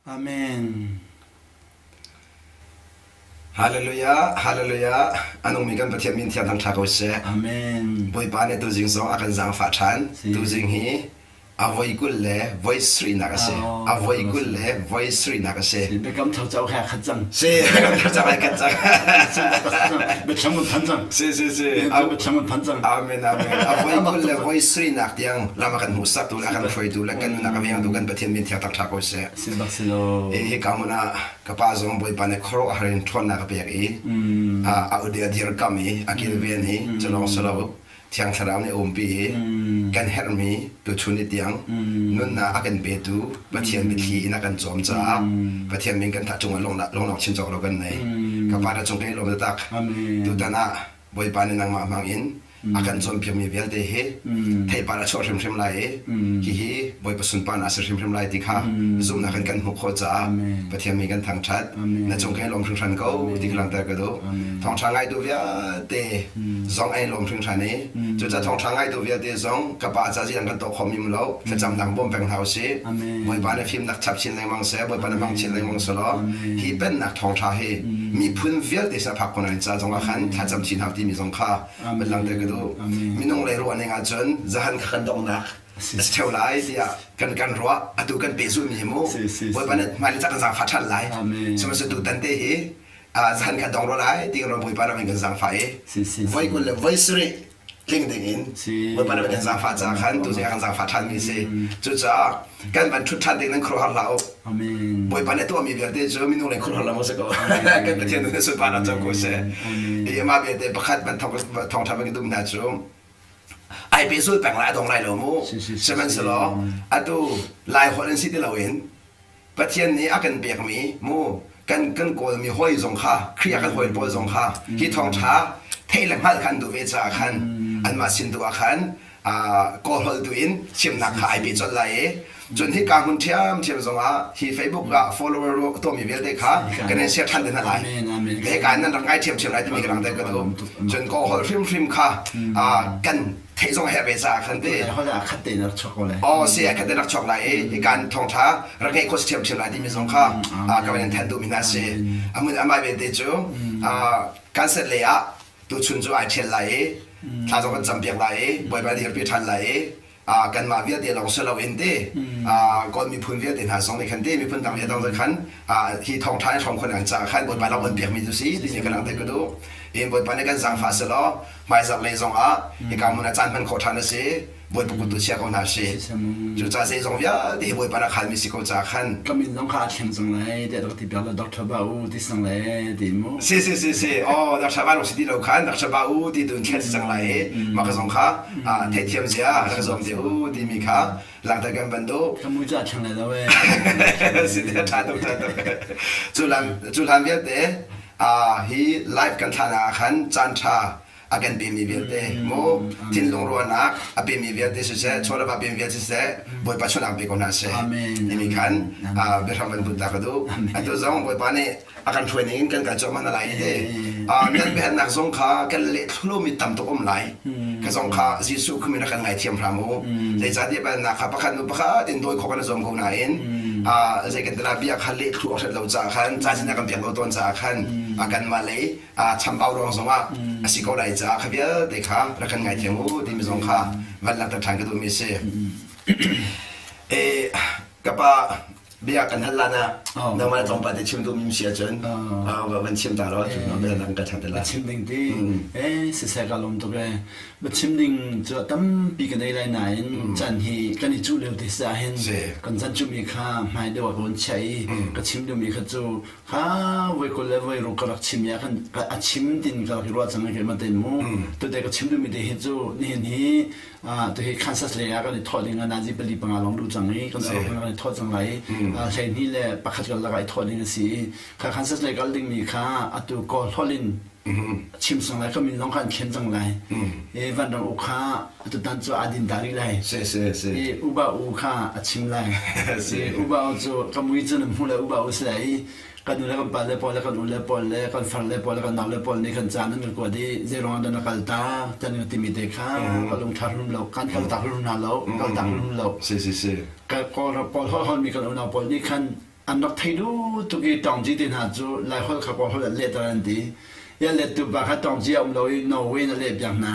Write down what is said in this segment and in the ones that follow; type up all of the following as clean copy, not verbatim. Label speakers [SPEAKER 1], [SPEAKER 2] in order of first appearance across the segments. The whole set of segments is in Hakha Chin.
[SPEAKER 1] Amen.
[SPEAKER 2] Hallelujah, hallelujah. A nungmi kan Pathian min thiang thangṭha ko seh.
[SPEAKER 1] Amen.
[SPEAKER 2] Bawipa nih tuzing zong a kan zaangfah ṭhan. Tuzing hi a voi 20 le voi sarihnak a si. A voi 20 le voi sarihnak a si.
[SPEAKER 1] Biakam thar cauk he khat cang.
[SPEAKER 2] Si, biakam thar cauk he khat cang.
[SPEAKER 1] Biathlam kan phan cang.
[SPEAKER 2] Si, si, si.
[SPEAKER 1] Biathlam kan phan cang.
[SPEAKER 2] Amen, amen. A voi 20 le voi sarihnak tiang lam a kan hmuhsaktu le a kan hruaitu le kan nunnak a vengtu kan Pathian min thiang thangṭha ko seh.
[SPEAKER 1] Si bak si lo.
[SPEAKER 2] Hi ka hmun ah ka pa zong Bawipa nih khuaruah har in ṭhawnnak a pek i a a dirkamh i a kilven i culawng si lo Thiang Thlarau nih a umpi i kan herhmi tuchun ni tiang nunnak a kan petu Pathian biathli in a kan cawm caah Pathian min kan thah cungah lunglawng chin cawk lo kan nei. Ka pa na cung kan i lawm taktak. Tutan ah Bawipa nih nangmah hmang in a kan cawnpiakmi vialte hi theipar a chuah hrimhrim lai i hihi Bawipa sunparnak a si hrimhrim lai ti kha zumhnak in kan hmuh khawh caah Pathian mi kan thangṭhat na cung kan i lawm hringhran ko ti ka langhter ka duh thawngṭha ngaitu vialte zong ai lawm hringhran i cucaah thawngṭha ngaitu vialte zong ka pa ca ziang kan tuah khawhmi lo thlacamnak bawm peng hna usih Bawipa na fimnak chap chin lengmang seh Bawipa na hmang chin lengmang selaw hi pennak thawngṭha hi miphun vialte sin a phak khawh ca zong ah khan thlacam chin hau timi zong kha van langhter ka duh. Minung lei ruah ning ahcun zahan kha kan donghnak a si ṭheo lai tiah kan kan ruah. Atu kan pehzulmi hi mu Bawipa nih hmailei ca kan zaangfah ṭhan lai. Sihmanhsehlaw tutan te hi zahan kha dong rua lai ti kan ruah Bawipa ram in kan zaangfah i voi 20 le voi sarih tling ding in Bawipa nih kan zaangfah caah khan tu kan zaangfah ṭhanmi si. Cucaah kan van ṭhut ṭhan ding nan khuaruahhar hlah u. Bawipa nih tuahmi vialte cu minung lei khuaruahhar lo maw si ko. Kan Pathian nih sunparnak co ko seh. Hi amah vialte pakhat van thawngṭha van ka duh hna cu ai pehzul peng lai a dong lai lo mu. Sihmanhsehlaw atu Lai holh in si ti loin Pathian nih a kan pekmi mu kan kan kawlmi hawi zong kha Khrih a kan hawi pawl zong kha hi thawngṭha theih le hngalh kha an duh ve caah khan anmah sin tu ah khan kawlholh tu in chimnak kha ai pe colh lai i cun hika hmun ṭhiamṭhiam zongah hi Facebook ah follower tuahmi vialte kha kan in share ṭhan te hna lai hika in nan rak ngai ṭhiamṭhiam lai timi ka langhter ka duh cun kawlholh hrimhrim kha kan theih zong herh ve caah khan te
[SPEAKER 1] khat tein rak chuak ko lai
[SPEAKER 2] oh si khat tein rak chuak lai i hikan thawngṭha rak ngeih khawh si ṭhiamṭhiam lai timi zong kha ka van in thanh duhmi hna si amun amah belte cu kan set lei ah tuchun cu ai ṭhial lai i thla zong kan campiak lai i Bawipa dirpi ṭhan lai i kanmah vialte lawng si loin te Kawl miphun vialte hna zong nih khan te miphun dang vialte khan hi thawngṭha in hrawm khon ang caah khan Bawipa lam on piakmi cu si timi ka langhter ka duh. In Bawipa nih kan zaangfah selaw hmaizarh lei zong ah hika hmun ah caan hman khawh ṭhan a si. Bawipa kut tu chia ko hna si. Cucaah zeizong vialte hi Bawipa rak halmi si ko caah khan
[SPEAKER 1] ka min zong kha a thleng cang lai tiah rak ti piak le Dr. Ba U ti sang le ti mu.
[SPEAKER 2] Si si si si oh Dr. Ba si ti lo khan Dr. Ba U ti tu in thlen si cang lai i mah ka zong kha theihthiam zia rak zuam te u timi kha langhter kan van duh.
[SPEAKER 1] Ka mui cu a thleng lai lo ee.
[SPEAKER 2] Si te ṭha tuk ṭha tuk. Cu hlan cu hlan vialte hi live kan thlah ah khan caan ṭha a kan pemi vialte mu thinlung ruahnak a pemi vialte siseh chawleva a pemi vialte siseh Bawipa chunak pe ko hna seh timi khan biahram van bunh ta ka duh atu zong Bawipa nih a kan hruai ning in kan kal cuahmah na lai te nan biahalnak zong kha kan leh thlulomi tam tuk um lai ka zong kha Jesuh khumin rak kan ngaithiam hram u zeicahtiah biahalnak kha pakhat nu pakhat in dawi khawh kan i zuam ko nain zei kan tila bia kha leh thlu awk hret lo caah khan ca sin kan piak lo tawn caah khan kanmah lei chambau ruang zong ah a si ko lai caah kha vialte kha rak kan ngaithiam u timi zong kha van langhter ṭhan ka duhmi a si. Ka pa bia kan hal lan ah nangmah tlawmpal te chim duhmi si ahcun van chim ta law bia dang ka chan te lai.
[SPEAKER 1] Chim ding ti eh siseh ka lawm tuk eh ba chim ding cu tampi ka nei lai nain chan hi kan i cuh lio te sa hin kan chan cumi kha hmai deuh ah ka vun chiah i ka chim duhmi kha cu kha voi 20 le voi ruk ka rak chim ya kan a chim tin ka rak i ruah cang ke ma ten mu tute ka chim duhmi te hi cu nihin hi tu hi Kansas lei ah kan i thawh ding ah nazi pali panga lawng duh cang i kan kan i thawh cang lai 21 kal lakah i thawh ding a si i kha Kansas lei kal dingmi kha atu kawl holh in chim cang lai ka min zong kha an thlen cang lai i vanram u kha atu tan cu aa din ta rih lai i uba u kha a chim lai i uba u cu ka mui cu na hmu le uba u si lai i kan nu le kan pa le pawl le kan u le pawl le kan far le pawl le kan nau le pawl nih kan ca nan kan kuat i zeiruang ah dah na kal ta tan kan timi te kha ka lung ṭha rum lo kan kal tak rum hna lo kal tak rum lo
[SPEAKER 2] si si si
[SPEAKER 1] ka kawl kawl holh holmi kan unau pawl nih khan. An rak thei duh tuk i Taungci te hna cu Laiholh kha Kawlholh an lehter an ti. I a lettu pa kha Taungci a um lo i Norway in a lehpiak hna.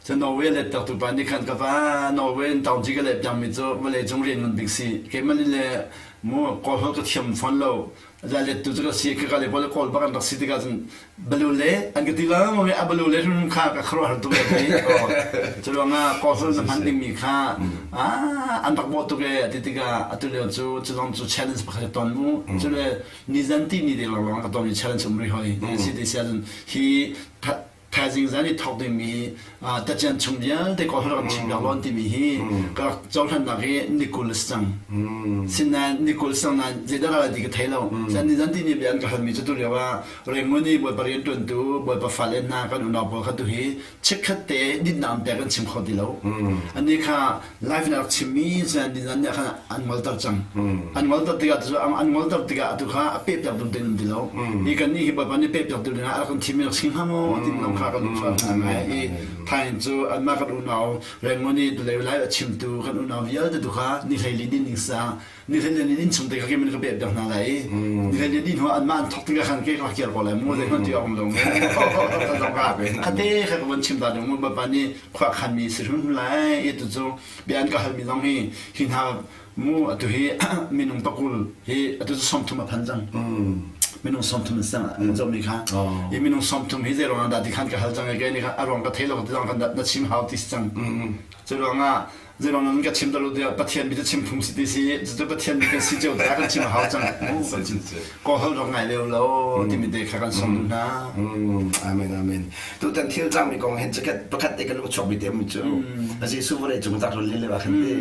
[SPEAKER 1] Cu Norway a lettertu pa nih khan ka pa Norway in Taungci ka lehpiakmi cu vawleicung rian ngan bik si. Keimah nih le mu Kawlholh ka thiam fawn lo. La lettu cu ka si ka le pawl kawl bak an rak si tikah cun balu le an ka ti lengmang i a balu le hrim kha ka khuaruahhar tuk e ti cu ruangah kawlholh na hman dingmi kha an rak bawh tuk e ti tikah atu lio cu cu zong cu challenge pakhat ka ton mu cu le nizan ti ni ding lawnglawng ka tonmi challenge um rih hoi si ti si ahcun hi thaizing zan i thawk dingmi tacian chung vialte kawlholh kan chim piak lawn timi hi ka rak cohlannak hi nikul a si cang. Sinain nikul si cang nain zeidah dah ti ka thei lo. Cun nizan ti ni bia an ka halmi cu tu lio ah Rangoon i Bawipa rianṭuantu Bawipa fale hna kan unau pawl kha tu hi chikkhat te dinnak an pek kan chim kho ti lo. Annih kha live na rak chimmi cun nizan ni ah khan an ngolter cang. An ngolter tikah cu an ngolter tikah atu kha a pehpiak dum te um ti lo. Hi kan nih hi Bawipa nih pehpiak tu dingah a rak kan thim rak si hnga maw ti lawng kha kan ufa hna ngai i thain cu anmah kan unau Rangoon i tulei lai a chimtu kan unau vialte tu kha ni hlei li din ding sa ni hlei li din chung te kha kemin ka pehpiak hna lai i ni hlei li din hnu anmah an thok tikah khan ke ka kiar ko lai mu zei hmanh ti awk um lo mu khate kha ka von chim ta ding mu Bawipa nih khua khanmi si hrim lai i tu cu bia an ka halmi zong hi hi hna mu atu hi minung pakul hi atu cu 30 a phan cang minung 30 an sang an zohmi kha i minung 30 hi zei ruangah dah ti khan ka hal cang i kei nih a ruang ka thei lo ti zong kan na chim hau ti si cang cu ruangah zei ruang nan ka chim ta lo tiah Pathian bi chim phung si ti si cucu Pathian bi kan si cio ta kan chim hau cang ko hal rak ngai leo lo timi te kha kan som duh hna
[SPEAKER 2] amen amen Tutan thil cangmi kong hin chikkhat pakhat te kan lung chuak mi te mi cu Jesuh vawlei cung tak run lile ah khan ti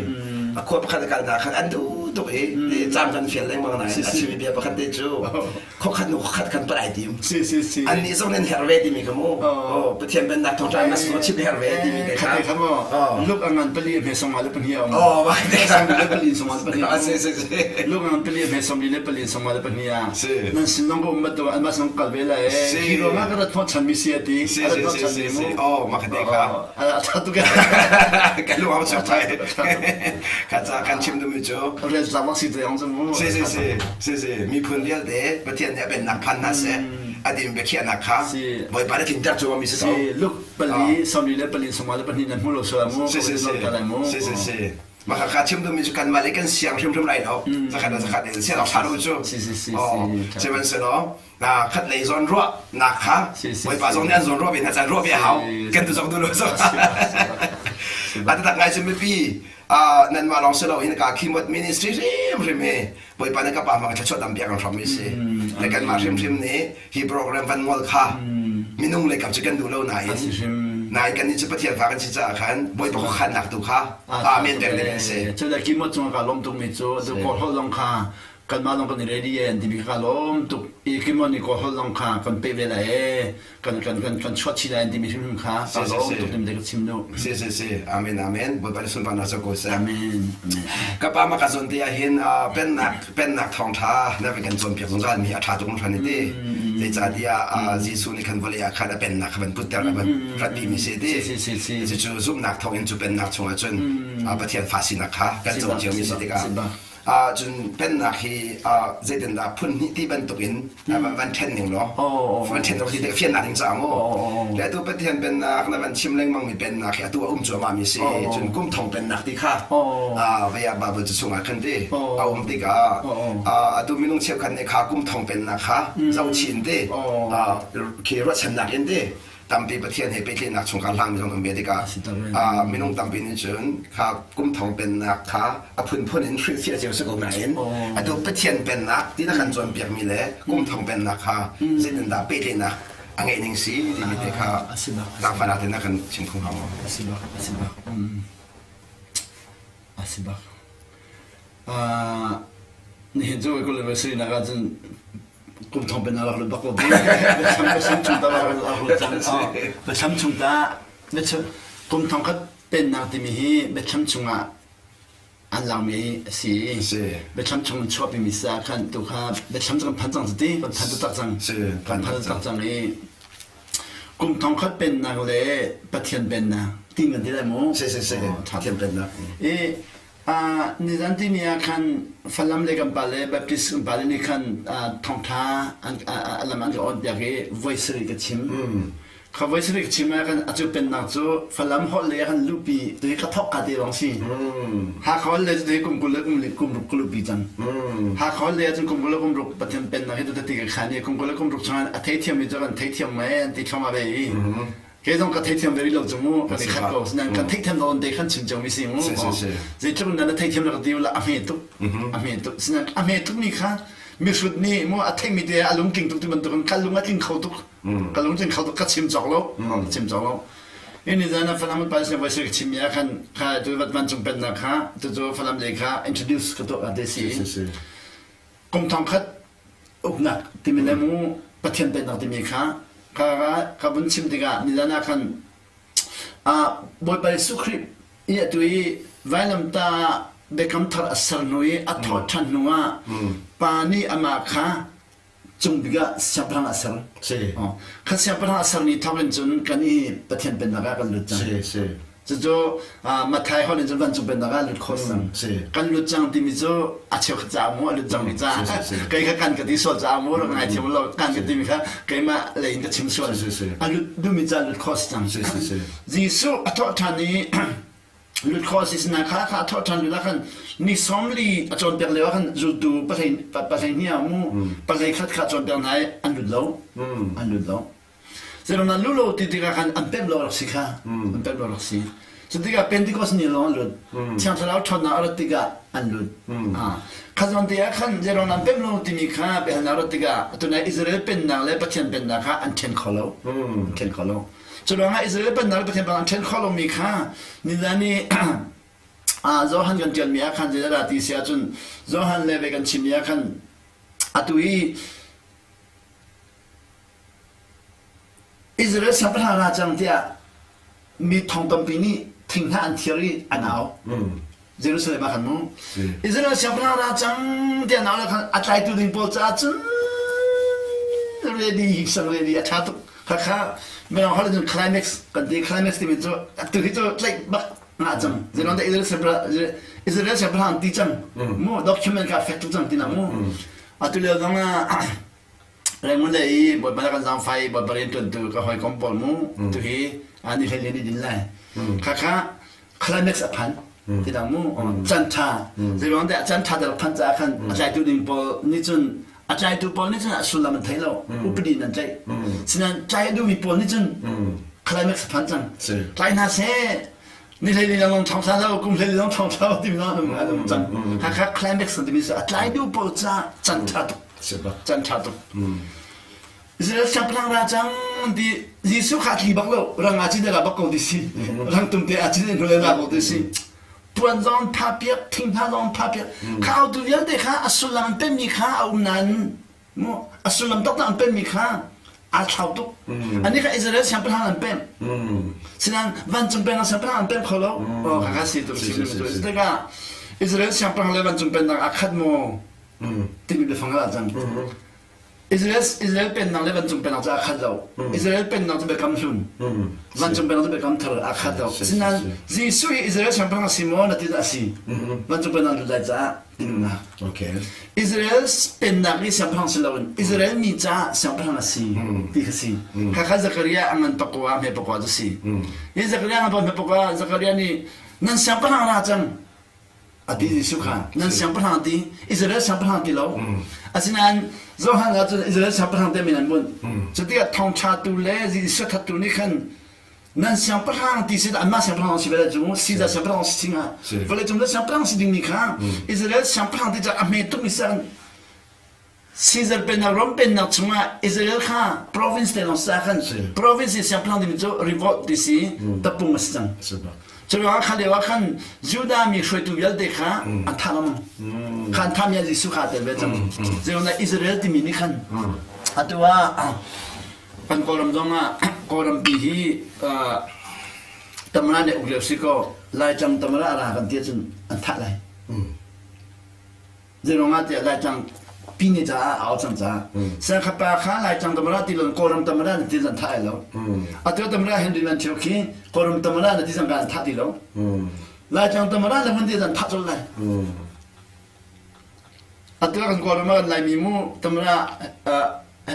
[SPEAKER 2] a khua pakhat a kal hna khan an duh tuk i ti cam kan fial lengmang nain a chimi bia pakhat te cu khokhat nu khokhat kan palai tim
[SPEAKER 1] si si si
[SPEAKER 2] an nih zong nan herh ve timi kha mu oh Pathian pennak thawngṭha na sung chim herh ve timi te
[SPEAKER 1] kha kha mo luk angan pali hme song le pahnih
[SPEAKER 2] um oh ma
[SPEAKER 1] te kha le pali song le pahnih
[SPEAKER 2] si si si
[SPEAKER 1] luk angan pali hme song le pali song le pahnih a nan sin zong ka um bantuk an mah zong kal ve lai hi ruangah ka rat hnawhchan mi si a ti
[SPEAKER 2] si si si si si oh mah ka te kha
[SPEAKER 1] a tha tuk
[SPEAKER 2] ka lung au chak thai ka ca kan chim dumi cu
[SPEAKER 1] rel tlak si te ong cu mu
[SPEAKER 2] si si si si si miphun vialte Pathian nih a pennak phan hna seh a dim biakhiahnak kha Bawipa nih tlinter cu mi si
[SPEAKER 1] si luk pali sawmli le pali sawmnga le pahnih nan hmu lo sual mu
[SPEAKER 2] si si si si si si Maka ka chim duhmi cu kanmah le kan siang hrimhrim lai lo. Zakhat le zakhat in sian awk ṭha lo cu.
[SPEAKER 1] Si si si.
[SPEAKER 2] Sihmanhsehlaw khat lei zawn ruah nak kha Bawipa zong nih an zawn ruah ve hna caan ruah ve a hau. Kan tu zong duh lo zong. A taktak ngai cu mipi nanmah lawng si loin ka Khimot ministry hrimhrim hi Bawipa nih ka pa hmang thluachuah tampi a kan hrawmmi si. Le kanmah hrimhrim nih hi program van ngol kha minung lei kap cu kan duh lo nain nain kan nih cu Pathian fa kan si caah khan Bawipa khuakhannak tu kha amen pek ding an si.
[SPEAKER 1] Cu le kimot cung ka lawm tukmi cu tu kawlholh zong kha kanmah zong kan i ready an timi kha ka lawm tuk i kimot nih kawlholh zong kha kan pe ve lai ee kan kan kan kan chuah chih lai an timi hrimhrim kha ka lawm tuk nim te ka chim duh.
[SPEAKER 2] Si si si amen amen Bawipa nih sunparnak co ko seh.
[SPEAKER 1] Amen amen.
[SPEAKER 2] Ka pa ma ka zawn te ah hin pennak pennak thawngṭha na kan cawnpiak zungzal mi a ṭha tuk hran ti. Zeicahtiah Jesuh nih khan vawlei ah khan a pennak kha van putter a van ratpi mi si ti.
[SPEAKER 1] Si si si.
[SPEAKER 2] Cucu zumhnak thawng in cu pennak chungah cun Pathian fa sinak kha kan co cio mi si tikah cun pennak hi zeitindah phun hnih ti bantuk in van ṭhen ning law van ṭhen ti fiannak ding caah mu le atu Pathian pennak na van chim lengmang mi pennak hi atu a um cuahmah mi si cun kum thong pennak ti kha vaya Bible cu chungah khan ti a um tikah atu minung cheukhat nih kha kum thong pennak kha zohchin ti khi ruahchannak in ti tampi Pathian he pehtlaihnak chungkhar hlangmi zong um ve tikah minung tampi nih cun kha kum thong pennak kha a phunphun in hrilhfiah cio si ko nain atu Pathian pennak ti na kan cawnpiakmi le kum thong pennak kha zeitindah pehtlaihnak a ngeih ning si timi te kha zaangfahnak te na kan chim kho hnga maw?
[SPEAKER 1] A si bak, a si bak. A si bak. Nihin cu University nak ahcun kum thong pen a rak lut bak ko biathlam chung ta rak lut cang biathlam chung ta kum thong khat pennak timi hi biathlam chungah an langmi a si biathlam chung in chuahpi mi sa khan tu kha biathlam cu kan phan cang ti kan phan taktak cang kan phan taktak cang i kum thong khat pennak le Pathian pennak tin kan ti lai mu
[SPEAKER 2] si si si Pathian pennak
[SPEAKER 1] i. Nizan timi ah khan Falam le kan pale Baptist kan pale nih khan thawngṭha a lam an ka on piak i voi sarih ka chim. Kha voi sarih ka chim ah khan a cu pennak cu Falam holh le khan luhpi tu hi ka thawk ka te lawng si. Hakha holh le cu kum 20 le kum kum ruk ka luhpi cang. Hakha holh le ahcun kum 20 le kum ruk Pathian pennak hi tu ti ka khan i kum 20 le kum ruk chungah a theithiam mi cu kan theithiam mei an ti thluahmah ve i Kei zong ka theithiam ve rih lo cu mu kan i khat ko sinan kan theihthiam nawn te khan chim cio mi si mu zeitluk in na theithiam la ka ti la a hme tuk a hme tuk sinan a hme tuk mi kha mihrut nih mu a theih mi te a lungtling tuk ti bantukin ka lung a tling kho tuk ka lungtling kho tuk ka chim cawk lo ka chim cawk lo ini zan Falam pa sin voi ka chim mi ah khan kha tu vancung pennak kha tu cu Falam lei kha introduce ka tuah te si kum thong khat uknak timi le mu Pathian pennak timi kha ka ka vun chim tikah nizan ah khan Bawipa Jesuh Khrih i atu i vailamta biakam thar a ser hnu i a thawh ṭhan hnu ah Pa nih amah kha cung bik ah siangpahrang a ser. Kha siangpahrang a sermi thawk in cun kan i Pathian pennak ah kan lut cang. Cucu Matthai holh in cun vancung pennak ah lut khawh cang. Kan lut cang timi cu a cheukhat caah mu a lut cangmi caah kei kha kan ka ti sual caah mu rak ngaithiam lo kan ka timi kha keimah lei in ka chim sual. A lut duhmi caah lut khawh si cang. Jesuh a thawh ṭhan i lut khawh si sinain kha kha a thawh ṭhan lio ah khan ni sawmli a cawnpiak lio ah khan zultu pahlei pahlei ah mu pahlei khat kha cawnpiak hna i an lut lo. An lut lo. Zeiruang dah lulo ti tikah khan an pemh lo rak si kha. An pemh lo rak si. Cu tikah Pentecost ni lawng an lut. Thiang Thlarau ṭhawnnak a rat tikah an lut. Kha zawn te ah khan zeiruang dah an pemh lo timi kha biahalnak a rat tikah tunai Israel pennak le Pathian pennak kha an ṭhen kho lo. An ṭhen kho lo. Cu ruangah Israel pennak le Pathian pennak an ṭhen kho lomi kha nizan i Johan kan ṭialmi ah khan zeidah ti si ahcun Johan le ve kan chimmi ah khan atu i Israel siangpahrang ra cang tiah mi thong tampi nih thinghnah an thiar i an au. Jerusalem ah khan mu. Israel siangpahrang ra cang tiah an au le khan a tlaitu ding pawl caah cun ready sang ready a ṭha tuk. Khakha mirang holh in climax kan ti climax timi cu atu hi cu tlaih bak ngah cang. Zeilong dah Israel siangpahrang Israel siangpahrang ti cang. Mu document kha fek tuk cang ti na mu. Atu lio zong ah Raymond le i Bawipa na kan zaangfah i Bawipa rianṭuantu ka hawikom pawl mu tu hi ni hlei ni din lai. Khakha climax a phan ti dang mu chan ṭha zeiruang dah chan ṭha dah phan caah khan a tlaitu ding pawl nih cun a tlaitu pawl nih cun a sullam an thei lo upadi in an tlaih sinain tlai a duhmi pawl nih cun climax a phan cang tlai hna seh ni hlei li long thong thla lo kum hlei li long thong thla timi zong an um cang khakha climax timi cu a tlai duh pawl ca chan ṭha tuk Can ṭha tuk. Israel siangpahrang ra cang ti Jesuh kha a tli bak lo rang aa cin la bak ko ti si rang tum te aa cin in la ko ti si puan zong pha piak thing hna zong pha piak kha autu vialte kha a sullam an pemmi kha a um nain mu a sullam taktak an pemmi kha aa thlau tuk ani kha Israel siangpahrang an pem sinain vancung pennak siangpahrang an pem kho lo oh kha kha si tuk si tikah Israel siangpahrang le vancung pennak aa khat maw timi biafang ah cang. Israel Israel pennak le vancung pennak cu aa khat lo. Israel pennak cu biakam hlun. Vancung pennak cu biakam thar aa khat lo. Asinain Jesuh hi Israel siangpahrang a si maw na ti a si. Vancung pennak lut lai caah tinnak.
[SPEAKER 2] Okay.
[SPEAKER 1] Israel pennak i siangpahrang si loin Israel mi caah siangpahrang a si ti kha si. Khakha Zakariah a ngan pakua hme pakua cu si. Hi Zakariah ngan hme pakua Zakariah nih nan siangpahrang ra cang a ti Jesuh kha nan siangpahrang ti Israel siangpahrang ti lo asinain Johan ah cun Israel siangpahrang te min an bunh cu tikah thawngṭhatu le Jesuh thattu nih khan nan siangpahrang ti si anmah siangpahrang si bel cu Caesar siangpahrang si singa vawleicung le siangpahrang si dingmi kha Israel siangpahrang ti cu a hme tukmi si Caesar pennak Rom pennak chungah Israel kha province te lawng sa khan province i siangpahrang ding cu revolt ti si tapung a si cang. Cu ruangah kha lio ah khan Judah mi hruaitu vialte kha an thah lengmang. Kha an thahmi ah Jesuh kha aa tel ve cang. Zeiruangah Israel timi nih khan atu ah kan Kawlram zong ah Kawlrampi hi Tamara nih uk lio si kaw Laitlang Tamara a ra kan ti ahcun an thah lai. Zeiruangah tiah Laitlang pine caah a au cang caah Sangkhapa kha Laitlang tamara ti lon Kawlram tamara na ti zan thah ai lo. Atu tamara Henry Man Thio khi Kawlram tamara na ti zang ka an thah ti lo. Laitlang tamara le hmun te zan thah colh lai. Atu kan Kawlram ah kan Laimi mu tamara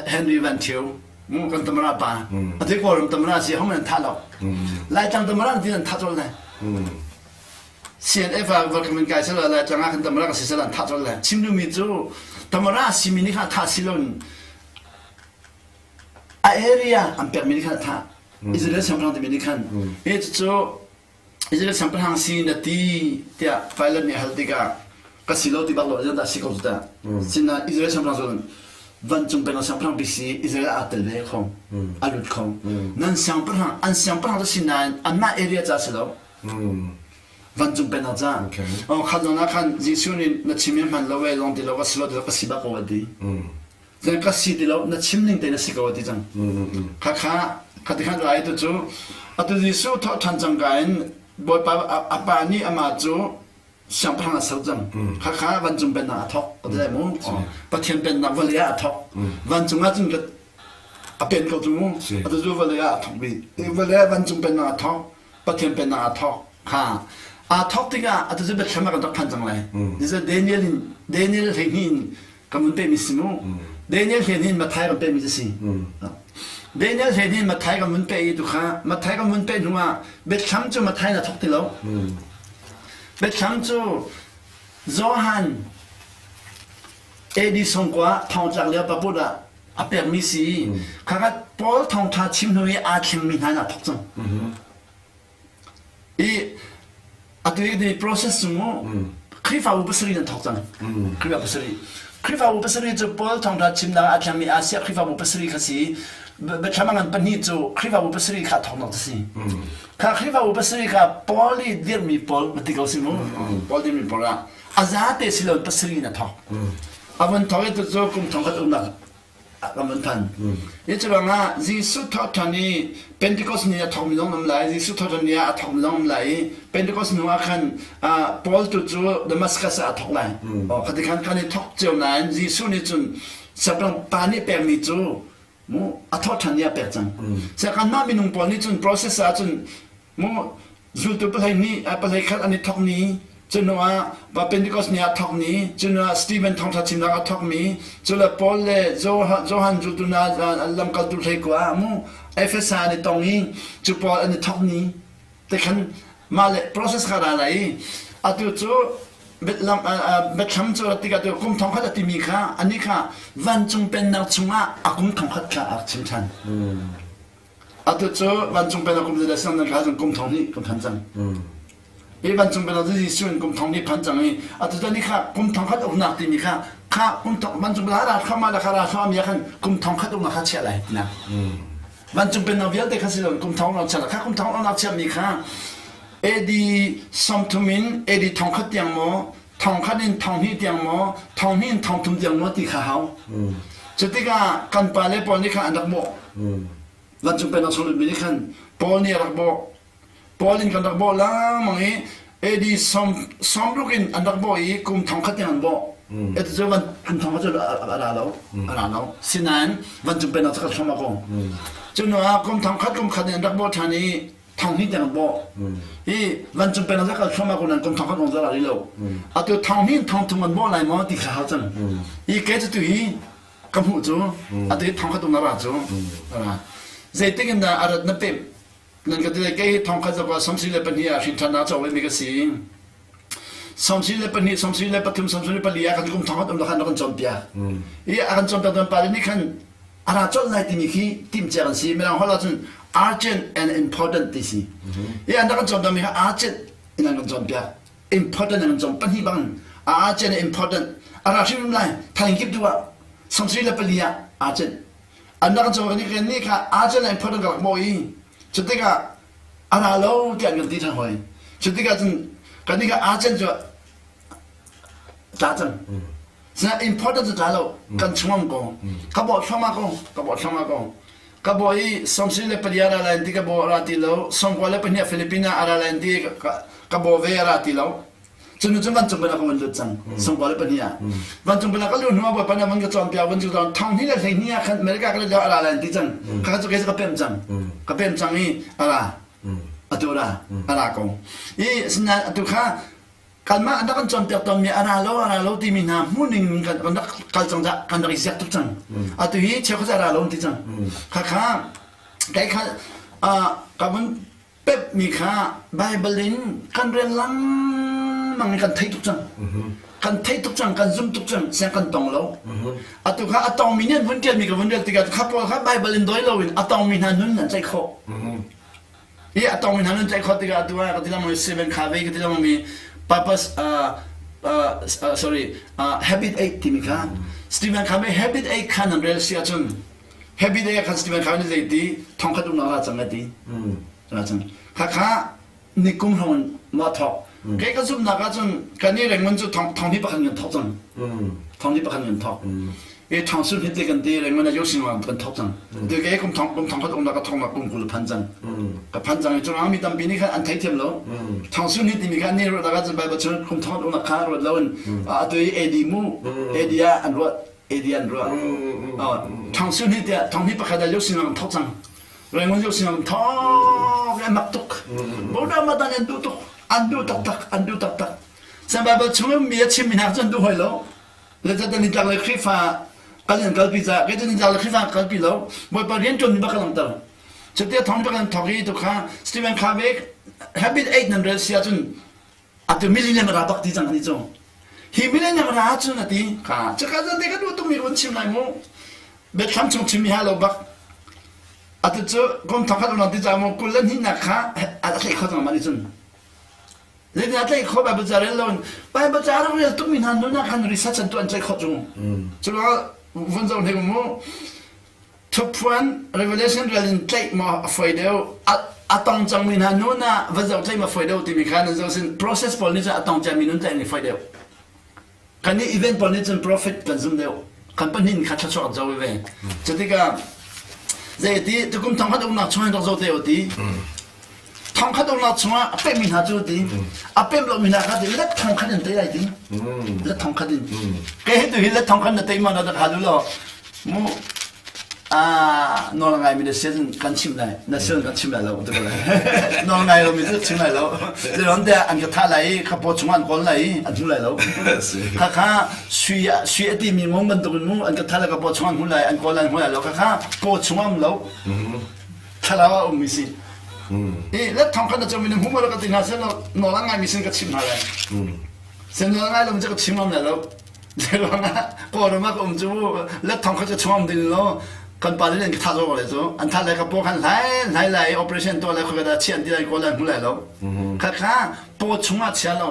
[SPEAKER 1] Henry Van Thio mu kan tamara pa. Atu Kawlram tamara si hong nan thah lo. Laitlang tamara ti nan thah colh lai. CNF ah va kan kai sala Laitlang ah kan tamara ka si sala an thah colh lai. Chim duhmi cu tamara simi nih kha thah si lo a area an pekmi nih khan a thah. Israel siangpahrang timi nih khan hi cucu Israel siangpahrang si na ti tiah Pilate nih a hal tikah ka si lo ti bak lo dah si ko cu tah. Sinain Israel siangpahrang cu vancung peng siangpahrang bik si Israel aa tel ve kho a lut kho. Nan siangpahrang an siangpahrang cu si nain anmah area ca si lo. Vancung pennak ca. Oh khat zawn ah khan Jesuh nih na chim i hman lo e lawng ti lo ka si lo ti lo ka si bak ko a ti. Zan ka si ti lo na chim ning te na si ko a ti cang. Kha kha kha ti khan lai tu cu atu Jesuh thawh ṭhan cang ka in Bawipa a pa nih amah cu siangpahrang a ser cang. Kha kha vancung pennak a thawk ka ti lai mu. Pathian pennak vawlei ah a thawk. Vancung ah cun a pen ko cu mu. Atu cu vawlei ah a thawk bik. Vawlei ah vancung pennak a thawk. Pathian pennak aa thawk. Kha aa thawk tikah atu cu Bethlehem ah kan rak phan cang lai. Daniel in Daniel 12 in kan vun pehmi si mu. Daniel 12 in Matthai kan pehmi si. Daniel 12 in Matthai kan vun peh i tu kha Matthai kan vun peh hnu ah Bethlehem cu Matthai na thawk ti lo. Bethlehem cu Johan AD songkua thongtlak lio paput ah a pekmi si. Khakha Paul thawngṭha chim hnu i aa thlengmi hna in aa thawk cang. I atu i process cu mu Khrihfabu pasarih an thawk cang. Khrihfabu pasarih. Khrihfabu pasarih cu Paul thawngṭha chimnak ah aa thlengmi Asia Khrihfabu pasarih kha si. Biathlam a ngan pahnih cu Khrihfabu pasarih kha a thawknak cu si. Kha Khrihfabu pasarih kha Paul i dirhmi pawl ti ko si mu. Paul dirhmi pawl ah a zate si lo pasarih in a thawk. A vun thawk i tucu kum thongkhat umnak kan vun phan. Hi cu ruangah Jesuh thawhṭhan i Pentecost ni a thawkmi zong um lai, Jesuh thawhṭhan ni ah a thawkmi zong um lai i Pentecost hnu ah khan Paul tu cu Damascus ah a thawk lai. Oh, khati khan kan i thawk cio nain Jesuh nih cun siangpahrang pa nih pekmi cu mu a thawhṭhan ni ah pek cang. Siang kanmah minung pawl nih cun process ah cun mu zultu pahlei nih pahlei khat an i thawk ni cu hnu ah pa Pentecost ni ah thawk ni cu hnu ah Stephen thawngṭha chimnak a thawk mi cu le Paul le Johan zultu hna lamkaltu hlei kua mu Efesa an i tong i cu Paul an i thawk ni te khan mah le process kha ra lai i atu cu biathlam cu tikah tu kum thongkhat a timi kha ani kha vancung pennak chungah a kum thongkhat kha a chim ṭhan. Atu cu vancung pennak kum zeidah siang nan kha cun kum thong hnih kan phan cang. Hi vancung pennak cu Jesuh in kum thong hnih phan cang i atu cu ni kha kum thong khat uknak timi kha kha kum thong vancung pennak ra thluahmah le kha ra thluahmah mi ah khan kum thong khat uknak kha chiah lai tinak. Vancung pennak vialte kha si lo kum thong uknak chiah lai. Kha kum thong uknak chiahmi kha AD 30 in AD thong khat tiang maw thong khat in thong hnih tiang maw thong hnih in thong thum tiang maw ti kha hau. Cu tikah kan pale pawl nih khan an rak bawh. Vancung pennak chung lutmi nih khan Paul nih a rak bawh. Paul in kan rak bawh lengmang i AD sawmruk in an rak bawh i kum thong khat tiang an bawh. Atu cu van kum thong khat cu a ra lo. A ra lo. Sinain vancung pennak cu kan hram ko. Cu hnu ah kum thong khat kum khat in an rak bawh ṭhan i thong hnih tiang an bawh. Hi vancung pennak cu kal thluahmah ko nain kum thong khat ong ra rih lo. Atu thong hnih in thong thum an bawh lai maw ti kha hau cang. Hi ke cu tu hi ka hmuh cu atu hi thong khat um na ra cu ra zeitik in dah a rat na pemh nan ka ti kei hi thong khat zakwa samsi le pahnih ah hrin ṭhan naa cawk mi ka si samsi le pahnih samsi le pathum samsi le pali ah kan kum thong khat um la khan na kan cawnpiak i a kan cawnpiak tuan pa nih khan a ra colh lai timi khi timhcia kan si mirang holh ahcun urgent and important ti si i an kan cawnpiak mi kha urgent in an kan cawnpiak important an cong pahnih bang a cen important a ra hrim lai thaing kip tu ah samsri le pali ah a cen an rak cong ni kan ni kha a cen important ka rak mo i cutikah a ra lo ti an kan ti than hoi cutikah cun kan ni kha a cen cu tla cang Sina important cu tla lo kan chungam ko ka bo thlama ko ka bo thlama ko ka bo i samsri le palia ra lai ti ka bo ra ti lo songkua le pahnih Philippines ah ra lai ti ka bo ve ra ti lo cun cun vancung bana ka van lut cang songkua le pahnih ah vancung bana ka lu hnu ah bawipa nih van ka cawn piak van cu cawn thong hnih le hlei hnih ah khan America ka le ra lai ti cang kha cu ke ka pem cang ka pem cang i ara. Atu ra a ra ko. I asinain atu kha kanmah an rak kan cawnpiak tawnmi a ra lo a ra lo timi hna hmuhning kan kan rak kal cang dah kan rak i ziak tuk cang. Atu hi cheukhat a ra lo an ti cang. Khakha kai kha ka vun pepmi kha Baibal in kan rel lengmang in kan theih tuk cang. Kan theih tuk cang, kan zum tuk cang, siang kan tong lo. Atu kha a tongmi nih an vun ṭialmi ka vun rel tikah kha pawl kha Baibal in dawi loin a tongmi hna nun an tlaih khawh. I a tongmi hna nun tlaih khawh tikah atu ah ka ti lengmang seven kha ve ka ti lengmang mi purpose uh, uh, sorry uh, habit 8 timi kha Stephen Covey habit 8 kha nan rel si ahcun Habit 8 khan Stephen Covey nih zei ti thongkhat umnak ra cang a ti. Ra cang. Khakha nikum hrawng ma thok. Kei ka zumhnak ahcun kan i Rangoon cu thong thong hi pakhat kan thok cang. Thong hi pakhat kan thok. E thong sul hit le kan ti Rangoon a yosin wa kan thok cang. Tu ke kum thong kum thong khat umnak ka thong na kum kul phan cang. Ka phan cang i cu mi tampi nih khan an thei thiam lo. Thong sul hit timi kha ni ruat ah cun Bible chung kum thong umnak kha ruat lo in atu i AD mu AD ah an ruat AD an ruah. Thong sul hit tiah thong hi pakhat ah yosin wa kan thok cang. Rangoon yosin wa kan thok an mak tuk. Boda matan an duh tuk. An duh taktak an duh taktak. San Bible chung mi a chimmi hna cu an duh hoi lo. Zeicahtiah nitlak le Khrihfa kan in kalpi caah kei cu nitlak le Khrihfa ka kalpi lo. Bawipa rian ṭuanmi bak ka langhter. Cuti thawng bak an thawk i tu kha Stephen Covey Habit 8 nan rel si ahcun atu millennium ra bak ti cang ani cu. Hi millennium ra cun a ti kha cuka zan te ka duh tukmi run chim lai mu. Biathlam chung chimmi ha lo bak. Atu cu kum thong khat ulang ti ca mu kul le hnihnak kha a tlaih kho cang ma ni cun. Zeitin a tlaih khawh Bible ca rel loin Bible ca rak rel tukmi hna nun ah khan research an tuah an tlaih khawh cu. Cu vun zoh hnik mu thuphuan revelation rel in tlaih maw a foi deuh a tong cangmi hna nun ah va zoh tlaih ma foi deuh timi kha nan zoh sin process pawl nih cun a tong ciami nun tlaih ni foi deuh. Kan i event pawl nih cun profit kan zum deuh. Kan pahnih kha thluachuah kan co ve. Cutikah zeiti tukum thongkhat umnak chung in rak zo te u ti. Thongkhat umnak chungah a pemmi hna cu ti. A pem lomi hna kha ti let thongkhat in tei lai ti. Let thongkhat in. Kei hi tu hi let thongkhat na tei ma na dak halu lo. Mu nawl ngaimi na sin kan chim lai na sin kan chim lai lo ti ko lai nawl ngai lomi cu chim lai lo zeiruang tiah an ka thah lai i ka paw chungah an kawl lai i an hmu lai lo khakha sui sui a timi ngong bantuk in mu an ka thah lai ka paw chungah an hmu lai an kawl lai an hmu lai lo khakha paw chungah um lo thlarau ah ummi si i let thong khat na cawmi na hmu ma ka ti hna seh nawl a ngaimi sin ka chim hna lai sin nawl ngai lo cu ka chim ngam lai lo Zeiruangah Kawlram ah ka um cu let thong kha cu chuang ding lo kan pa le an ka thah zong le cu an thah lai ka paw khan hlai hlai lai operation tuah lai khoi da chian ti lai kawl lai hmu lai lo kha kha paw chungah chia lo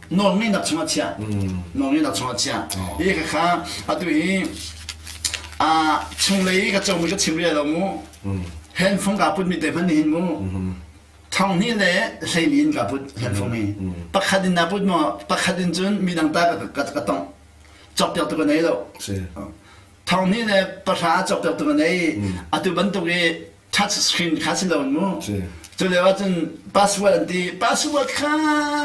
[SPEAKER 1] nawl ngeihnak chungah chia nawl ngeihnak chungah chia hi kha kha atu hi a chunglei ka comi ka chim rih lo mu handphone ka put mi te hman ni hin mu Thonghnih le hleili in ka put handphone hi. Pakhat in na put maw? Pakhat in cun midang ta ka ka tongh. Cawkpiak tu ka nei lo. Thonghnih le pahra cawkpiak tu ka nei. Atu bantuk i touch screen kha si lo mu. Cu lio ahcun password an ti. Password kha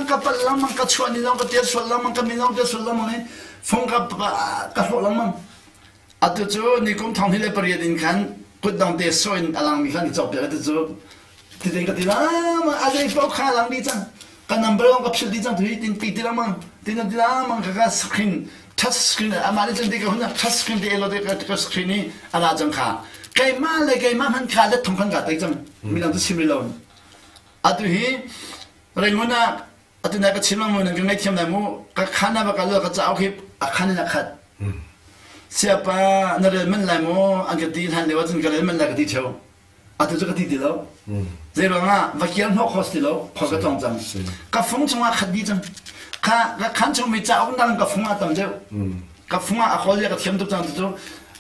[SPEAKER 1] ka palh lengmang, ka chuah ni zong ka tial sual lengmang, ka min zong tial sual lengmang i phone ka ka hrawh lengmang. Atu cu nikum 2008 in khan kutdong te sawh in a langmi kha an i cawkpiak atu cu titin ka ti lama a zei paoh kha a lang dih cang ka number zong ka philh dih cang tu hi tin ti ti lengmang tin ti lengmang ka ka screen touch screen amah nih cun ti ka hun touch screen te elo te ka screen i a la cang kha keimah le keimah hman kha let thong khan ka tei cang midang cu chim rih lo atu hi Rangoon ah atu na ka chim mu nan ka ngaihthiam lai mu ka khan ah va kal ka cauk hi a khan in a khat siapa na rel man lai mu an ka ti hlan lio ahcun ka rel man lai ka ti theo atu cu ka ti ti lo zei ruangah va kial hnawh kho ti lo khor ka tlong cang ka fung chungah khat dih cang kha ka khan chung mi cauk dang ka fung ah tam deuh ka fung ah a khawl ka thiam tuk cang cu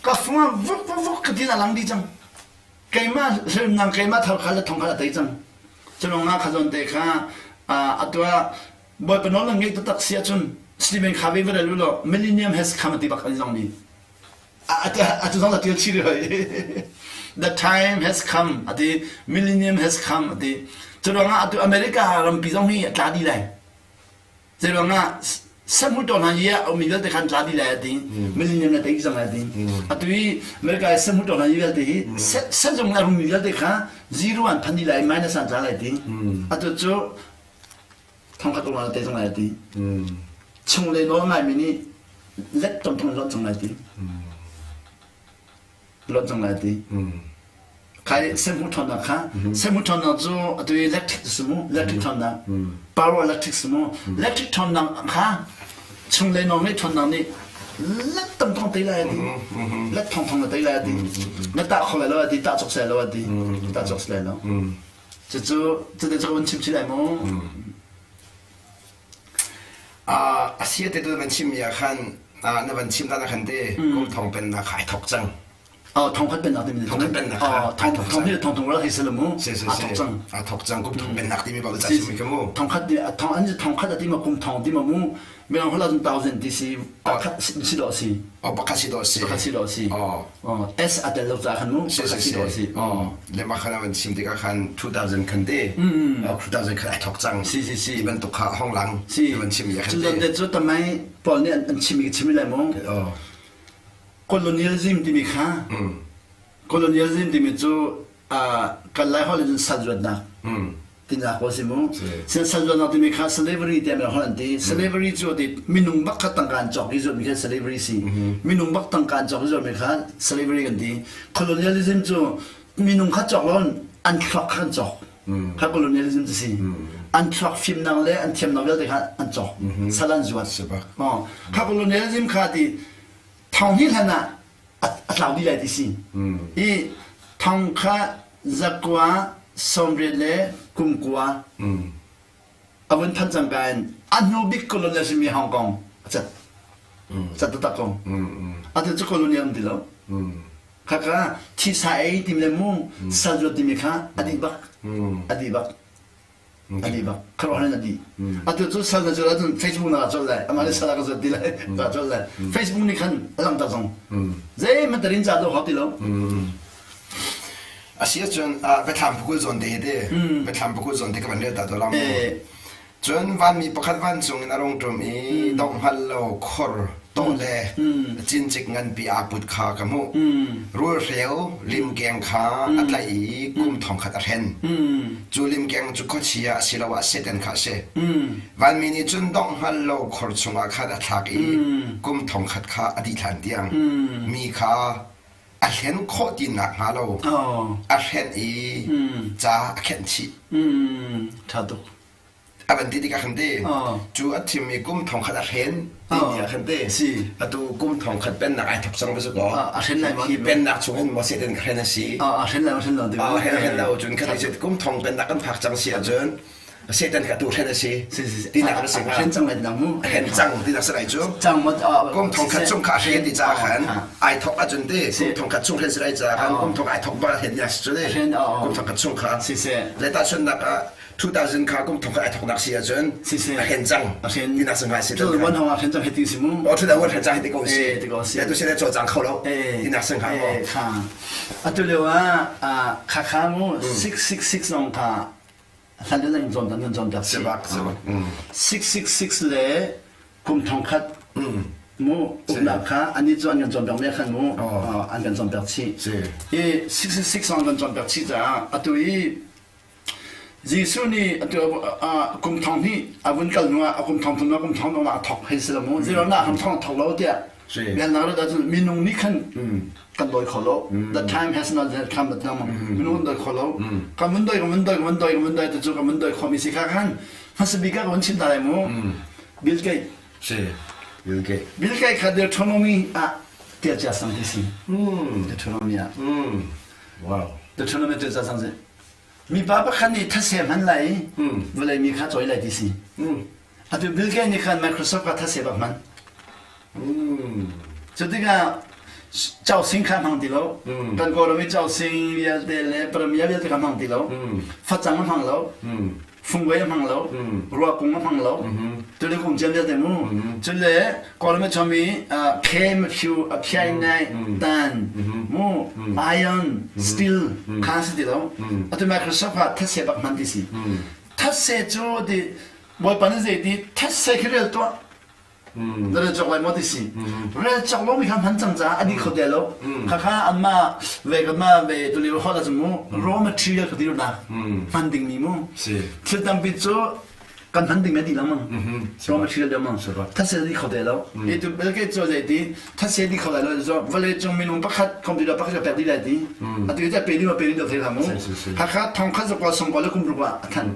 [SPEAKER 1] ka fung ah vuk vuk vuk ka tin a lang dih cang keimah hrimnam keimah thar kha le thong kha a tei cang culong ah kha zawn te kha atu ah bawipa nawl nan ngeih taktak si ahcun Stephen Covey va rel u law millennium has come ti bak an zong ni atu zong la tial chih rih the time has come ati millennium has come ati curuangah atu America rampi zong hi a tla dih lai Zeiruangah sahmutaw hna hi a ummi vialte khan tla dih lai a ti. Millennium na tei cang lai a ti. Atu i America i sahmutaw hna hi vialte hi sazung a rummi vialte kha Zero an phan dih lai minus an tla lai ti. Atu cu thongkhat uang te cang lai ti. Chung le nawl ngaimi nih let tom thong lon cang lai ti. Lon cang lai ti. Khai semhu ṭhawnnak kha semhu ṭhawnnak cu atu i electric si mu electric ṭhawnnak power electric si mu electric ṭhawnnak kha chunglei nawl ngeih ṭhawnnak nih let tam thong tei lai ati let thong thong na tei lai ati na tah kho lai lo ati tah cawk sai lo ati tah cawk sai lo cucu cuti cu kan chim chih lai mu
[SPEAKER 2] A sia te tu van chim mi ah khan na van chim dan ah khan te kum thong pennak kha ai thok cang.
[SPEAKER 1] Thongkhat pennak timi
[SPEAKER 2] thongkhat pennak kha
[SPEAKER 1] thong thong hi thong thong ral hi sel mu
[SPEAKER 2] si si si thok cang a thok cang kum thong pennak timi ba ca chim ka mu
[SPEAKER 1] thongkhat thong an thongkhat ati ma kum thong ti ma mu mirang hola cun thousand ti si pakhat si do si
[SPEAKER 2] oh pakhat si do si
[SPEAKER 1] pakhat si do si oh S a tel lo ca khan mu pakhat si do si
[SPEAKER 2] oh le ma khan an chim tikah khan 2000 khan te 2000 khan ai thok cang
[SPEAKER 1] si si si
[SPEAKER 2] ti bantuk kha hong lang
[SPEAKER 1] si
[SPEAKER 2] van chim ya
[SPEAKER 1] khan te cu tamai paul nih an chim i chim lai mu Colonialism timi kha colonialism timi cu kan Lai holh in sal zuatnak tinak ko si mu. Sal zuatnak timi kha slavery tiah holh an ti. Slavery cu ti minung bak kha tangka an cawk i zuatmi kha slavery si. Minung bak tangka an cawk i zuatmi kha slavery kan ti. Colonialism cu minung kha cawk lo an thluak kha kan cawk. Kha colonialism cu si. An thluak fimnak le an thiamnak vialte kha an cawk. Sal an zuat. Kha colonialism kha ti thong hi hlan ah a tlau dih lai ti si. I thong kha zakua sawmriat le kumkua a vun phanh cangka in a hnu bik colonial simi Hong Kong a cat. Cat taktak ko. Atu cu colonial um ti lo. Khaka thisa ei tim le mu sal zuat timi kha a dih bak. A dih bak. A dih bak. Khuaruahhar in a dih. Atu cu sal na zuat ahcun Facebook na colh lai. Amah nih sal a ka zuat ti lai. Ka colh lai. Facebook nih khan a langhter zong. Zeihmanh tarin ca lo hau ti lo.
[SPEAKER 2] A si ahcun biathlam pakul zawn te hi te biathlam pakul zawn te ka van rel ta to la mu. Cun vanmi pakhat vancung in a rung ṭum i dongh hngal lo khor tawh le cincik nganpi aa put kha ka hmuh. Rulhreu limkeng kha a tlaih i kum thongkhat a hren. Cu limkeng cu khuachia asiloah Satan kha a si. Vanmi nih cun dongh hngal lo khor chungah khan a thlak i kum thongkhat kha a dih hlan tiang mi kha a hlen khawh ti nakhnga lo a hrenh i ca a khenh chih.
[SPEAKER 1] Ṭha tuk.
[SPEAKER 2] A van ti tikah khan ti cu a thimmi kum thongkhat a hren timi ah khan ti atu kum thongkhat pennak ai thok cang va si kaw
[SPEAKER 1] a hren lai
[SPEAKER 2] hi pennak chung hin maw Satan ka hren a si
[SPEAKER 1] a hren lai hren lo
[SPEAKER 2] ti a hren hren lo cun khat ti kum thong pennak kan phak cang si ahcun Satan kha tu hren a si tinak na si
[SPEAKER 1] hnga hren cang lai nang mu
[SPEAKER 2] hren cang tinak si lai cu
[SPEAKER 1] cang mo
[SPEAKER 2] kum thongkhat chung kha hren ti ca khan ai thok ahcun ti kum thongkhat chung hren si lai ca khan kum thong ai thok ba hren ya si cu kum thongkhat chung kha le tahchunnak ah 2000 kha kum thong kha ai thoknak si ahcun a hren cang tinak si ngai si
[SPEAKER 1] tu wan hong a hren cang heti si mu
[SPEAKER 2] o tu wan hren cang heti ko si ti ko si tu si le cho cang kho lo tinak si hnga
[SPEAKER 1] mo kha atu lio ah kha kha mu 666 long kha hlan le in zon dan zon dak
[SPEAKER 2] si bak si bak
[SPEAKER 1] 666 le kum thong khat mu uknak kha ani cu an kan cawnpiak me khan mu an kan cawnpiak chih i 666 an kan cawnpiak chih caah atu i Jesuh nih atu kum thong hnih a vun kal hnuah a kum thong thum kum thong dong a thok hei si lo mu zeirona ham thong thok lo tiah bialnak rat ahcun minung nih khan kan dawi kho lo the time has not yet come but nang minung kan dawi kho lo kan mun dawi kan mun dawi kan mun dawi kan mun dawi tu cu kan mun dawi kho mi si kha khan hmasa bik ah ka vun chim ta lai mu Bill Gates
[SPEAKER 2] si Bill Gates
[SPEAKER 1] Bill Gates kha Deuteronomy ah tial cia sang ti si Deuteronomy ah
[SPEAKER 2] wow
[SPEAKER 1] Deuteronomy tial cia sang si Mipa pakhat nih thase hman lai i vawlei mi kha cawi lai ti si. Atu Bill Gates nih khan Microsoft kha thase bak hman. Cu tikah causing kha hmang ti lo. Kan Kawlram i causing vialte le paramia vialte kha hmang ti lo. Facang a hmang lo. Fungvei a hmang lo. Ruakung a hmang lo. Tule kung ciam vialte mu. Cule Kawlram i chuami khem, phu, a phiai nai, tan, mu, iron, steel kha si ti lo. Atu Microsoft ah thetse bak hman ti si. Thetse cu ti Bawipa nih zei ti thetse khi rel tuah. Na rel cawk lai maw ti si. Rel cawk lo mi kha hman cang caah a dih kho te lo. Khakha anmah ve kanmah ve tulio holh ahcun mu raw material ka ti nak hman ding mi mu. Thil tampi cu kan hman ding a dih lengmang. Raw material lengmang. Thase dih kho te lo. I tu Bill Gates cu zei ti thase dih kho lai lo cu vawlei cung minung pakhat computer pakhat ka pek dih lai ti. Atu i pe ding ma pe ding lo thei hlah mu. Hakha thong khat zakua songkua le kum ruk ah a than.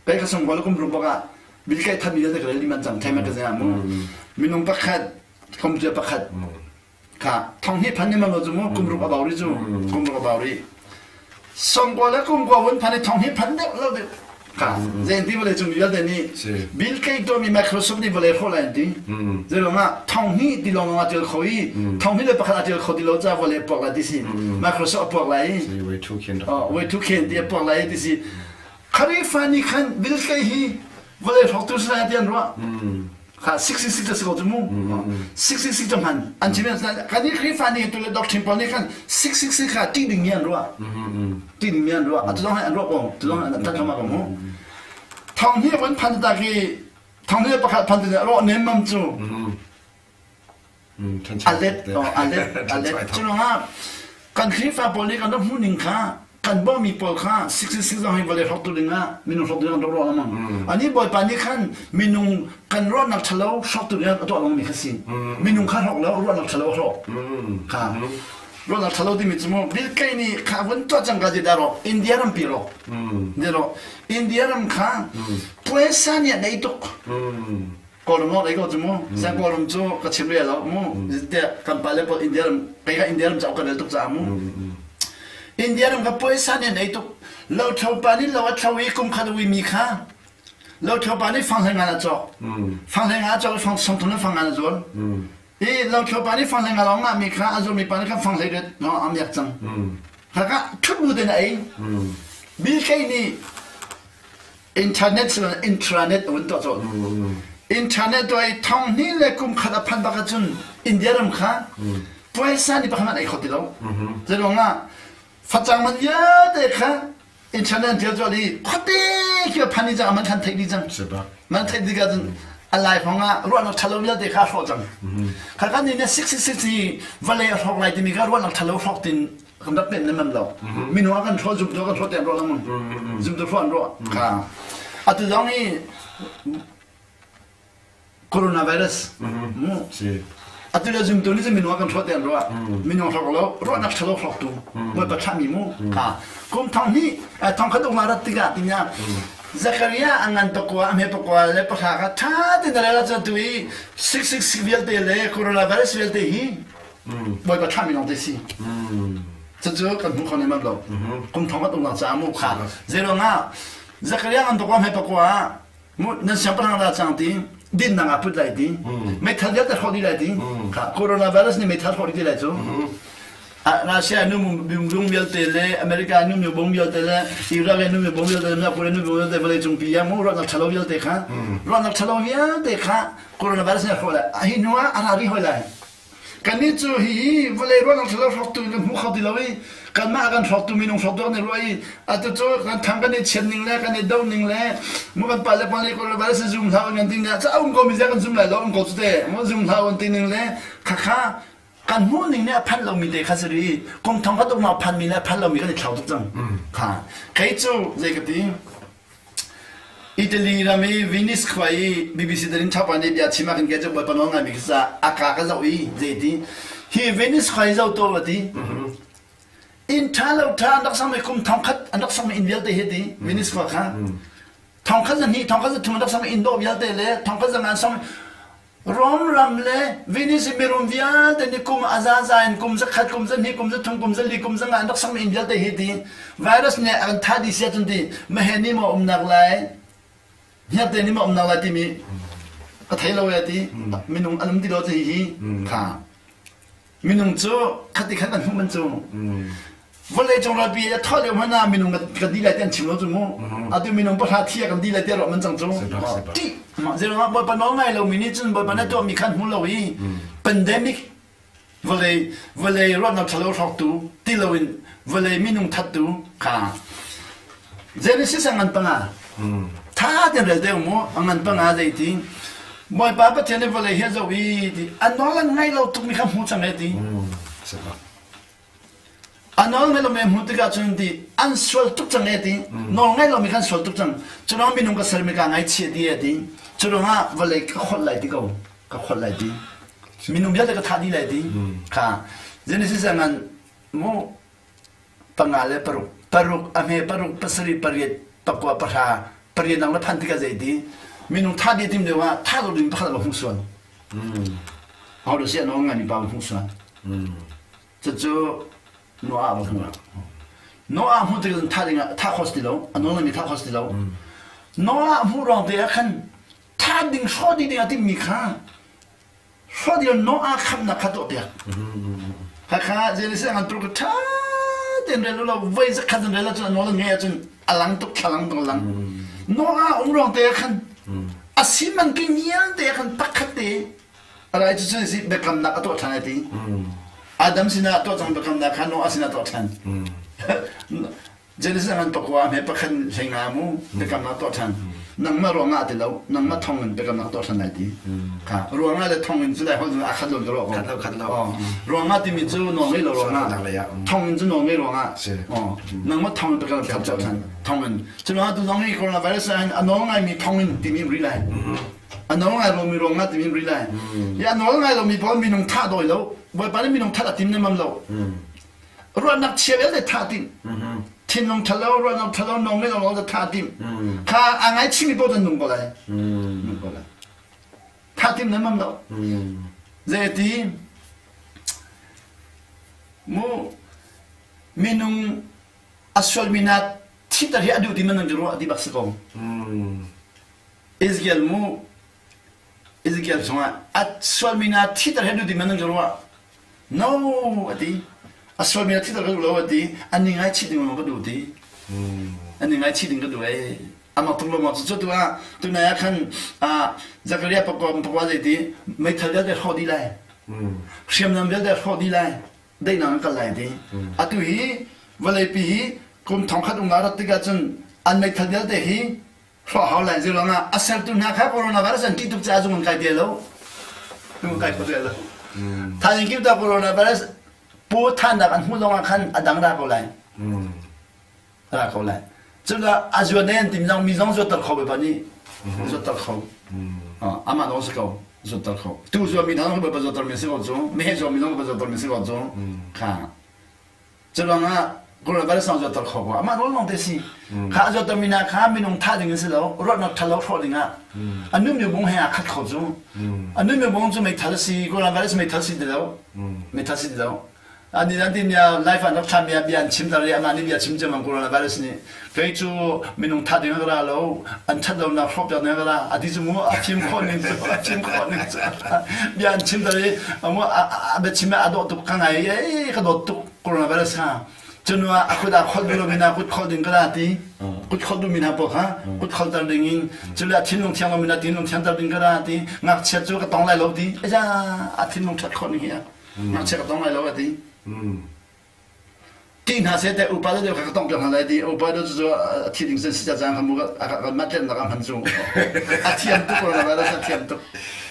[SPEAKER 1] Kai ka songkua le kum ruk bak ah Bill Gates than mi vialte ka rel dih man cang. Thai magazine ah mu. Minung pakhat computer pakhat kha thong hnih phan ni lo cu mu kum ruk a bau rih cu kum ruk a bau rih songkua le kum kua vun phan i thong hnih phan deuh lo deuh kha zein ti vawlei cung mi vialte nih Bill Gates tuahmi Microsoft nih vawlei hrawh lai an ti zeiruang ah thong hnih ti lawng a tial kho i thong hnih le pakhat a tial kho ti lo ca vawlei puak lai ti si Microsoft a puak lai i way too khen ti a puak lai ti si Kharifa nih khan Bill Gates hi vawlei hrawktu si lai ti an ruah kha 66 ta si ko cu mu 66 ta hman an chim kan i Khrihfa nih tu le doctrine pawl nih khan 666 kha ṭih ding mi an ruah ṭih ding mi an ruah atu zong an ruah ko tu zong an tat thoma ko mu thong hi von phan ta ki thong hi pakhat phan ta ro nem mam cu A let, a let, a let. Curuangah kan Khrihfa pawl nih kan rak hmuh ning kha kan bawhmi pawl kha 66 zong hi vawlei hrawktu dingah minung hrawktu dingah rak ruah lengmang. Ani Bawipa nih khan minung kan ruahnak ṭhalo hrawktu dingah a tuah lengmang mi kha si. Minung kha hrawk lo, ruahnak ṭhalo a hrawk. Kha ruahnak ṭhalo timi cu mu Bill Gates nih kha vun tuah cang ka ti dah rawk India rampi rawk. Dah rawk India ram kha puaisa nih a nei tuk. Kawlram lawng ei ko cu mu. Siang Kawlram cu ka chim rel lo mu. Tiah kan pale pawl India ram kei kha India ram cauk ka rel tuk caah mu. India ram ka puaisa nih an ei tuk. Lothlo pa nih lo a thlo i kum khat a ui mi kha lothlo pa nih fang hlei ngan a cawk. Fang hlei ngan a cawk i fang sawmthum le fang ngan a zual. I lothlo pa nih fang hlei ngan lawng ngah mi kha a zual mi pa nih khan fang hlei ret a miak cang. Khaka ṭhut bu tein a ei. Bill Gates nih Internet siloin intranet a vun tuah colh. Internet tuah i thong hnih le kum khat a phanh bak ahcun India ram kha puaisa nih pakhat hmanh ei kho ti lo. Zeiruang ah facang man vialte kha internet an tial colh i khuate khi a phan i cang man khan theih dih cang. Man theih tik ahcun a lai hrawng ah ruahnak ṭhalo vialte kha a hrawh cang. Kha kan nih 666 hi vawlei a hrawk lai timi kha ruahnak ṭhalo hrawk tin kan rak pen lengmang lo minung ah kan hrawh zumtu kan hrawh te an ruah lengmang zumtu hrawh an ruah kha atu zong hi coronavirus mu atu le zumtu nih cun minung ah kan hrawh te an ruah minung hrawk lo ruahnak ṭhalo hrawktu Bawipa thlahmi mu kha kum thong hnih thong khat uk rat tikah tinya Zakaria a ngan pakua a hme pakua le pahra kha ṭha tein a rel ahcun tu i 666 vialte le coronavirus vialte hi Bawipa thlahmi lawng te si. Cucu kan hmu kho lem lo. Kum thong kan umnak caah mu kha. Zeiruang ah Zakaria ngan pakua hmai pakua ah mu nan siangpahrang da cang ti dinnak ah put lai ti meithal vialte hrawh dih lai ti kha coronavirus nih meithal hrawh dih lai cu Russia nu bung vialte le America nu mi bung vialte le Iraq nu mi bung vialte le North Korea nu bung vialte vawlei cung pi ah mu ruahnak ṭhalo vialte kha ruahnak ṭhalo vialte kha coronavirus nih a hrawh lai hi hnu ah a ra rih hoi lai Kannih cu hihi vawlei ruahnak ṭhalo hrawktu in kan hmu kho ti lo i kanmah a kan hrawktu minung hrawktu kan i ruah i atu cu kan thang kan i chiat ning le kan i do ning le mu kan pale pa nih coronavirus zum hlah kan ti ning ca um ko mi zia kan zum lai lo um ko cu te mu zum hlah an ti ning le khakha kan hmuh ning nih a phanh lomi te kha si ri kum thong khat uk ma phan mi le a phanh lomi kan i thlau tuk cang kha kei cu zei ka ti Italy ram i Venice khua i BBC Darin Thapa nih bia chim ah khin kei cu Bawipa nawl ngaimi khi ca a ka ka zoh i zeiti hi Venice khua i zoh tuah va ti inn ṭha lo ṭha an rak sakmi kum thongkhat an rak sakmi inn vialte hi ti Venice khua kha thongkhat za hnih thongkhat za thum an rak sakmi inn dawh vialte le thongkhat za nga an sakmi Rom ram le Venice mirum vialte nih kum a zaza in kum zakhat, kum zahnih, kum zathum, kum zali, kum zanga an rak sakmi inn vialte hi ti virus nih a kan thah dih sia cun ti mahe nih maw umnak lai hniarte nih maw umnak lai timi ka thei lo e ti minung an um ti lo ti hi kha Minung cu khati khan kan hmuh man cu vawlei cung ralpi a thawh lio hmanh ah minung kan di lai ti an chim lo cu mu atu minung pahra thi kan di lai ti ruah man cang cu ṭih zeiruangah bawipa nawl ngai lomi nih cun bawipa na tuahmi khan hmu lo i pandemic vawlei vawlei ruahnak ṭhalo hrawktu ti loin vawlei minung thattu kha Genesis a ngan panga tha ten rel te mu a ngan panga zei ti. Bawipa Pathian nih vawlei hi a zoh i ti a nawl an ngaih lo tukmi kha hmu cang e ti. A nawl ngaih lomi hmuh tikah cun ti an sual tuk cang e ti. Nawl ngaih lomi kha an sual tuk cang. Cu ruang minung ka sermi ka ngaihchih ti e ti. Cu ruangah vawlei ka kholh lai ti ko. Ka kholh lai ti. Minung vialte ka thah dih lai ti. Kha Genesis ah ngan mu panga le paruk paruk a hme paruk pasarih pariat pakua pahra pariat nang le phan tikah zei ti minung tha dih tim deuh ah tha lo ding pakhat va hmuh sual ho do si an ngai mi pa va hmuh sual cucu Noah va hmuh Noah hmuh tik tha ding ah tha khos ti lo a nawl mi tha khos ti lo Noah hmuh ruang te ah khan tha ding hrawh ding ding a tim mi kha Hrawdil Noah khamnak kha tuahpiak. Hakha Genesis an tur ka ṭha tein rel lo voi zakhat in rel ahcun a nawl an ngeih ahcun a lang tuk thlalang tuk lang. Noah um ruang te ah khan a si man ki vialte ah khan pakhat te rai cu cun si biakamnak a tuah ṭhan ai ti. Adam sinah a tuah cang biakamnak kha Noah sinah a tuah ṭhan. Genesis ngan pakua hme pakhat hleinga mu biakamnak tuah ṭhan nangmah ruangah ti lo nangmah thong in biakamnak tuah ṭhan lai ti kha ruangah le thong in cu lai holh a khat lo ka ruah ko
[SPEAKER 2] khat lo khat lo
[SPEAKER 1] ruangah timi cu nawl ngei lo ruangah thong in cu nawl ngei ruangah nangmah thong in biakamnak tuah ṭhan thong in cu ruangah tu zong hi coronavirus ah hin a nawl ngaimi thong in timi ri lai a nawl ngai lomi ruangah timi ri lai hi a nawl ngai lomi pawl minung thah dawi lo bawipa nih minung that a tim nemam lo Ruahnak chia vialte thah timh. Thinlung ṭhalo, ruahnak ṭhalo, nawng ngei lo thah timh. Kha a ngaichimi paoh cu nung ko lai. Nung ko lai. Thah timh nan mam lo. Zeiti mu minung a sualmi hna thiter hi a duh ti man nan ruah ti bak si ko. Ezekiel mu Ezekiel chungah a sualmi hna thiter hi a duh ti man nan ruah. No a ti. A sualmi a thiter ka duh lo a ti. An ni ngaichih ding lawng ka duh ti. An ni ngaichih ding ka duh ee. Amah tuk lo maw cu tu ah tunai ah khan Zakaria pakua pakua zei ti meithal vialte hrawh dih lai. Hriamnam vialte hrawh dih lai. Daihnak an kal lai ti. Atu hi vawleipi hi kum thongkhat um rat tikah cun an meithal vialte hi hrawh hau lai zei ruangah a sertu hna kha coronavirus an ṭih tuk caah zung an kai te lo zung an kai kho te lo thaizing kip ta coronavirus pu thannak an hmuh zongah khan a dang ra ko lai ra ko lai cun a zuan ne an tim zong mi zong zuatter kho pa nih zuatter kho amah zong si ko zuatter kho tu zuam mi hna zong pa zuatter mi si ko cu meheh zuam mi zong pa zuatter mi si ko cu kha Curuangah coronavirus zong zuater kho ko. Amah nawl lawng te si. Kha a zuatermi hna kha minung thah ding in si lo, ruahnak ṭhalo hrawh ding ah. A nunmi bung he aa khat kho cu. A nunmi bung cu meithal a si, coronavirus meithal si ti lo. Meithal si ti lo. Ani nan ti mia life an rak thla mia bia an chim tar i amah nih bia chim ciammam coronavirus nih kei cu minung thah ding ka ra lo an ṭhat lonak hrawh piak ding ka ra a ti cu mu a fim khawh ning cu a fim khawh ning cu bia an chim tar i mu a biachim a dawh tuk ka ngai i ka dawt tuk coronavirus kha cunu ah a kut ah kholh duh lomi hna kut kholh ding ka ra ti kut kholh duhmi hna paoh kha kut kholhter ding in cule a thinlung thiang lomi hna thinlung thianter ding ka ra ti ngakchia cu ka tong lai lo ti aja a thinlung ṭhat khawh ning hi ngakchia ka tong lai lo a ti ti hna seh te upa deuh kha ka tong piak hna lai ti upa deuh cu a thi ding sen si cang kha mu ka mat tlennak a hman cu a thiam tuk coronavirus a thiam tuk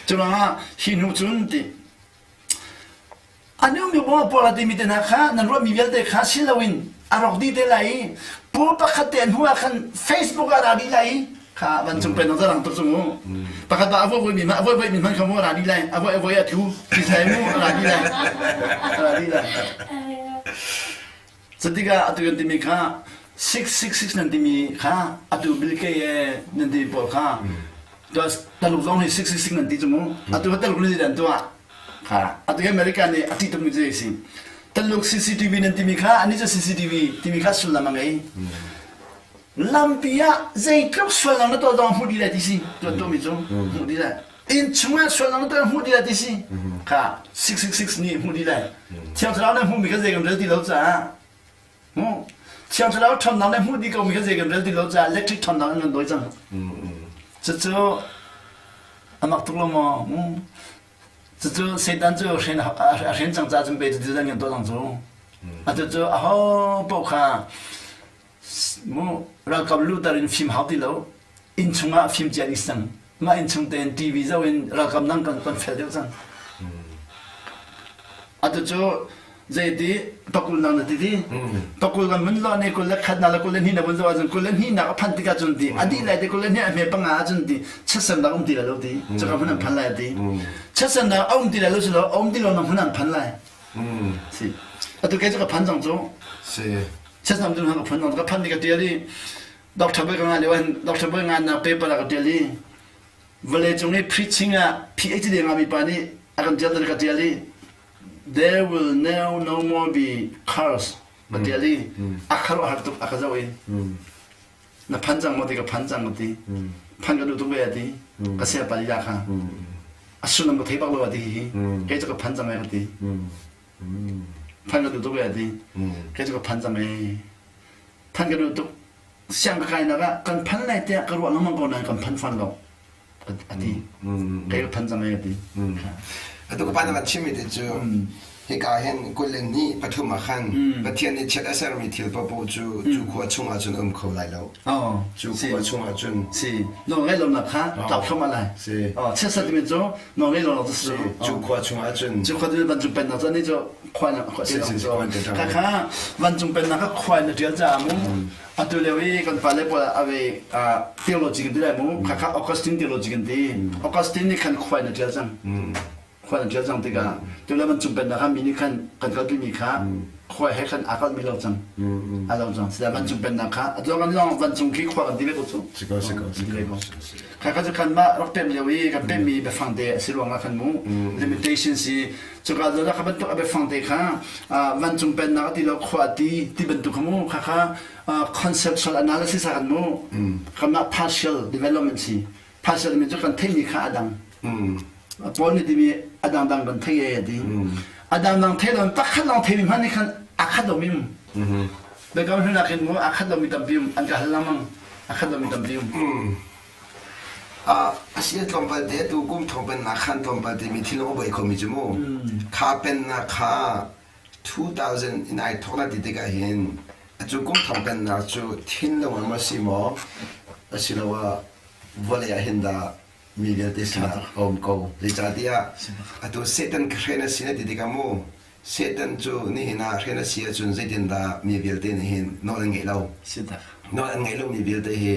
[SPEAKER 1] cu ruangah hi hnu cun ti A nungmi maw pawl a timi te hna kha nan ruahmi vialte kha si loin a rawk dih te lai i pu pakhat te hnu ah khan Facebook ah ra dih lai i kha vancung pen zong zarang tuk cung u pakhat pa a voi mi a voi voi mi hman kha mu ra dih lai a voi a voi a tlu ti sai mu ra dih lai ra dih lai Cutikah atu kan timi kha 666 nan timi kha atu Bill Gates nan timi pawl kha Taluk zong hi 666 nan ti cu mu atu Taluk nih an tuah kha atu America nih a ṭih tukmi cu a si Taluk CCTV nan timi kha anih cu CCTV timi kha sullam a ngei lampi ah zeitluk sualnak na tuah zong hmuh dih lai ti si tuah tuahmi cu hmuh dih lai inn chungah sualnak na tuah hmuh dih lai ti si kha 666 nih hmuh dih lai Thiang Thlarau nih hmuhmi kha zei kan rel ti lo caah Thiang Thlarau ṭhawnnak nih hmuh dih komi kha zei kan rel ti lo caah electric ṭhawnnak in kan dawi cang cucu a mak tuk lo maw cucu Satan cu a hren cang caah cun pe cu ti kan tuah cang cu atu cu aho paoh kha mu ralkap luter in fim hau ti lo inn chungah fim cia dih cang. Mah innchung tein TV zoh in ralkap nang kan kan fel deuh cang. Atu cu zeiti pakul nang na ti ti pakul kan mun lo ne 21 na le 22 na vun zoh ahcun 22 nak a phan tikah cun ti a dih lai ti 22 a hme panga ahcun ti chiatsernak um ti lai lo ti cuka hmun an phan lai ti chiatsernak a um ti lai lo si lo a um ti lo na hmun an phan lai si atu kei cu ka phan cang cu
[SPEAKER 2] si
[SPEAKER 1] chiatsernak cu ka phan cang ka phan ni ka tial i Dr. Boy ka ngah lio hin Dr. Boy ngannak paper ah ka tial i vawleicung i preaching ah PhD ngami pa nih a kan tial ka tial i there will now no more be curse ka tial i a khuaruahhar tuk a ka zoh i na phan cang maw ti ka phan cang ka ti phan ka duh tuk ve a ti ka sia pa lila kha a sullam ka thei bak lo a ti hi kei cu ka phan cang e ka ti phan ka duh tuk ve a ti kei cu ka phan cang e phan ka duh tuk siang ka kainak ah kan phan lai tiah ka ruah lengmang ko nain kan phan fan lo a ti kei ka phan cang e a ti
[SPEAKER 2] atu ka pa na van chimmi te cu hika hin 23 ah khan Pathian nih chiat a sermi thil paohpaoh cu cu khua chungah cun um kho lai lo cu khua chungah cun
[SPEAKER 1] si nawl ngeih lonak kha tlak thluahmah lai
[SPEAKER 2] si
[SPEAKER 1] chiat timi cu nawl ngeih lonak cu si
[SPEAKER 2] cu khua chungah cun
[SPEAKER 1] cu khua cu vancung pennak cu ani cu khua na khua kha kha vancung pennak kha khua na ṭial caah mu atu lio i kan pale pawl ave theology kan ti lai mu kha kha Augustine theology kan ti Augustine nih khan khua na ṭial cang khua na ṭial cang tikah tu le vancung pennak kha mi nih khan kan kalpi mi kha khua he khan aa kalmi lo cang a lo cang sida vancung pennak kha atu kan long vancung khi khua kan ti ve ko cu
[SPEAKER 2] si ko si ko si ko
[SPEAKER 1] kha kha cu kan mah rak pem lio i kan pemmi biafang te a si ruangah khan mu limitation si cuka zawn ah kha bantuk a biafang te kha vancung pennak a ti lo khua a ti ti bantuk kha mu kha kha conceptual analysis ah kan mu kanmah partial development si partial mi cu kan theihmi kha a dang Paul nih timi a dangdang kan thei e a ti a dangdang thei lo pakhat lawng theimi hmanh nih khan a khat lomi um biakam hlun ah khin mu a khat lomi tampi um an ka hal lengmang a khat lomi tampi um
[SPEAKER 2] A si tlawmpal te tu kum thong pennak khan tlawmpal te mi thil a buai khomi cu mu kha pennak kha 2000 in ai thok na ti tikah hin atu kum thong pennak cu thinlung ah maw si maw asiloah vawlei ah hin dah mi vialte sinah a um ko zeicahtiah atu Satan ka hren a si na ti tikah mu Satan cu nihin ah hren a si ahcun zeitindah mi vialte nih hin nawl an ngeih lo nawl an ngeih lomi vialte hi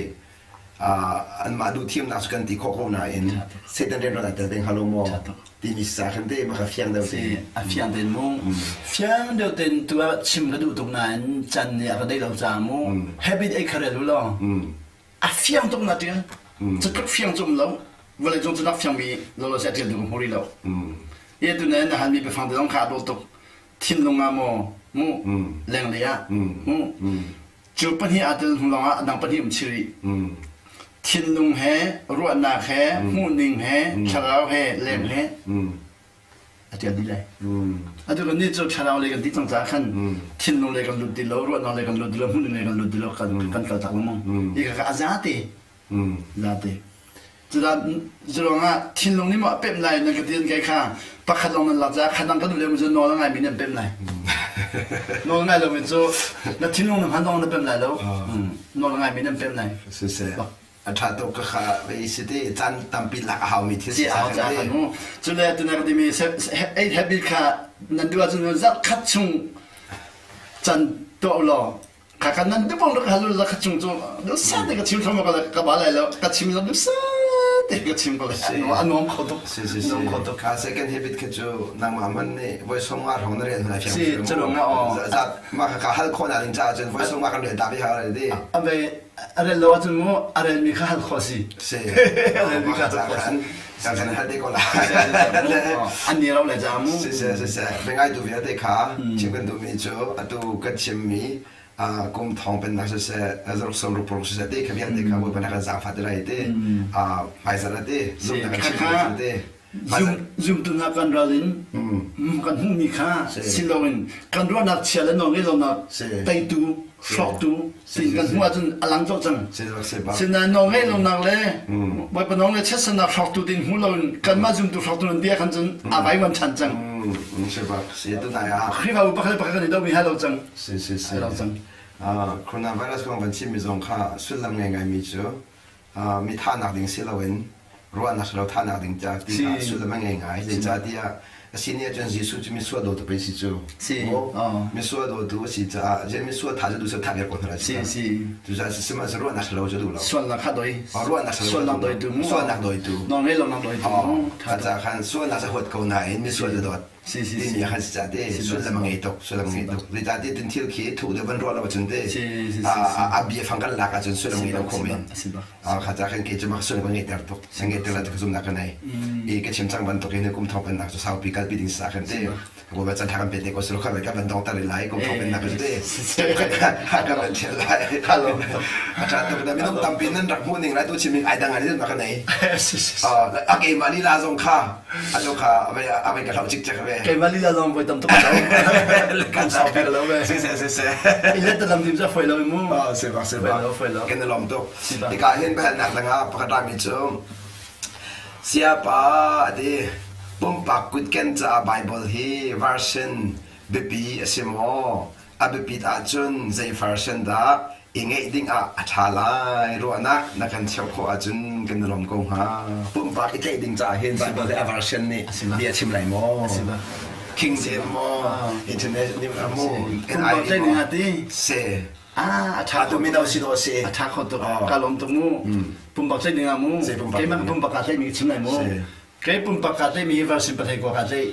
[SPEAKER 2] anmah duh thiamnak cu kan ti khawh ko nain Satan rianṭuan ai tel te hnga lo maw timi sa khan te maka fiang deuh
[SPEAKER 1] te a fiang tein mu fiang deuh tein tu ah chim ka duh tuk nain can nih a ka dei lo caah mu habit ei kha rel u law a fiang tuk na ṭial cu tluk fiang cu um lo vawlei cung cu nak fiangmi lolo si a ṭial tu ka hmu rih lo ye tu nain na halmi biafang te zong kha a dawt tuk thinlung ah maw mu lenglei ah mu Cu pahnih aa tel hnu lawngah a dang pahnih um chih rih. Thinlung he, ruahnak he, hmuhning he, thlarau he, leng he a ṭial dih lai. Atu kan nih cu thlarau lei kan ti cang caah khan thinlung lei kan lut ti lo, ruahnak lei kan lut ti lo, hmuhning lei kan lut ti lo, kan kan kal tak lengmang. Hi kha a zate. Zate. Curuangah thinlung nih maw a pemh lai nan ka ti kai kha pakhat lawng nan lak caah khat dang kan duh liomi cu nawl a ngaimi nih an pemh lai. Nawl ngai lomi cu na thinlung na hman zong na pemh lai lo. Nawl a ngaimi nih an pemh lai.
[SPEAKER 2] Siseh. A ṭha tuk ka kha vei si ti caan tampi lak a haumi thil
[SPEAKER 1] si a hau caah kan mu. Cule tuna ka timi eight habit kha nan duh ahcun zarh khat chung can tuah u law Kha nan dubong rak hal la kha chung cu dusa te ka chim thom ka ka ba lai lo ka chim la dusa te ka chim ko lai a nuam kho tuk
[SPEAKER 2] si si si
[SPEAKER 1] kho tuk
[SPEAKER 2] kha second habit kha cu nangmah man nih voi som nga hrawng na rian hna fiang
[SPEAKER 1] si cu nga o
[SPEAKER 2] za ma ka hal khawh na ding caah cun voi som nga kan rian ta bi ha di
[SPEAKER 1] a ve a rel lo ahcun mu a rel mi kha hal khawh si
[SPEAKER 2] si a rel mi kha hal khawh si kan kan hal te ko la
[SPEAKER 1] an ni ro le ja mu
[SPEAKER 2] si si si si bengai tu vialte kha chim kan duhmi cu atu kan chimmi kum thong pennak siseh zaruk som ruk poruk siseh te kha vialte kha bawipa na kan zaangfah te lai te hmaizarh te zumnak kan chim te
[SPEAKER 1] Zumtu hna kan ral in kan hmuhmi kha si loin kan ruahnak chia le nawl ngei lonak teitu hrawktu tiin kan hmuh ahcun a lang colh cang. Sinain nawl ngei lonak le Bawipa nawl le chiatsernak hrawktu tiin hmu loin kanmah zumtu hrawktu nan ti ahkhan cun a vaivuan ṭhan cang. Khrihfabu pakhat le pakhat kan i domi ha lo cang.
[SPEAKER 2] Si si si.
[SPEAKER 1] Lo cang.
[SPEAKER 2] Coronavirus kong kan chimmi zong kha sullam ngei ngaimi cu mi thahnak ding si loin. Ruahnak ṭhalo thahnak ding ca ti kha sullam a ngei ngai. Zeicahtiah a si ni ahcun Jesuh cu misual dawtu pei si cu. Misual dawtu a si caah zei misual thah cu duh thah viar ko hna
[SPEAKER 1] si. Si.
[SPEAKER 2] Cucaah sihmanhsehlaw ruahnak ṭhalo cu duh lo.
[SPEAKER 1] Sualnak kha doi.
[SPEAKER 2] Ruahnak ṭhalo.
[SPEAKER 1] Sualnak doitu mu.
[SPEAKER 2] Sualnak doitu.
[SPEAKER 1] Nawlngei lonak doitu mu.
[SPEAKER 2] Kha ca khan sualnak cu huat ko nain misual cu dawt.
[SPEAKER 1] Si si
[SPEAKER 2] si. Timi khan si ca te sullam a ngei tuk sullam a ngei tuk. Zeicahtiah tin thil khi thuh deuh van ruah lo ahcun te a bia fang kan lak ahcun sullam ngei lo kho men. Kha ca khan kei cu mak sullam ka ngeihter tuk. Ka ngeihter la ka zumnak ka nei. I ka chim cang bantuk in kum thong pennak cu saupi kalpi ding sa khan te Bawipa can tha kan pe te ko silo kha ka van dong tar lai kum thong pennak cu te ka van thial lai. A tha tuk na minung tampi nan rak hmuh ning lai tu chim ai dang ai na ka nei. A keimah lila zong kha Atu kha a vei ka hloh cikcek ve.
[SPEAKER 1] Keimah lila zong voi tam tuk lo. Kan sau pi lo ve.
[SPEAKER 2] Si si si si.
[SPEAKER 1] I let lam dim cu foi lo mu.
[SPEAKER 2] Oh, si bak si bak.
[SPEAKER 1] Foi lo.
[SPEAKER 2] Kan lom tuk. Hika hin biahalnak dangah pakhat rami cu siapa ati pumpak kutken caah Bible hi version biapi a si maw? A biapit ahcun zei version dah i ngeih ding ah a ṭha lai ruahnak na kan cheuh khawh ahcun kan i lawm ko hnga. Pumpak i tlaih ding caah hin Bible le a version nih bia a chim lai maw? King James maw? International maw?
[SPEAKER 1] Pumpak tlaih ding ah ti?
[SPEAKER 2] Si.
[SPEAKER 1] Ah, a ṭha
[SPEAKER 2] tuk. Mino si dawh si.
[SPEAKER 1] A ṭha kho tuk. Ka lawm tuk mu. Pumpak tlaih ding ah mu. Keimah pumpak kaa tlaihmi ka chim lai mu. Kei pumpak kaa tlaihmi hi version pahlei kua kaa tlaih.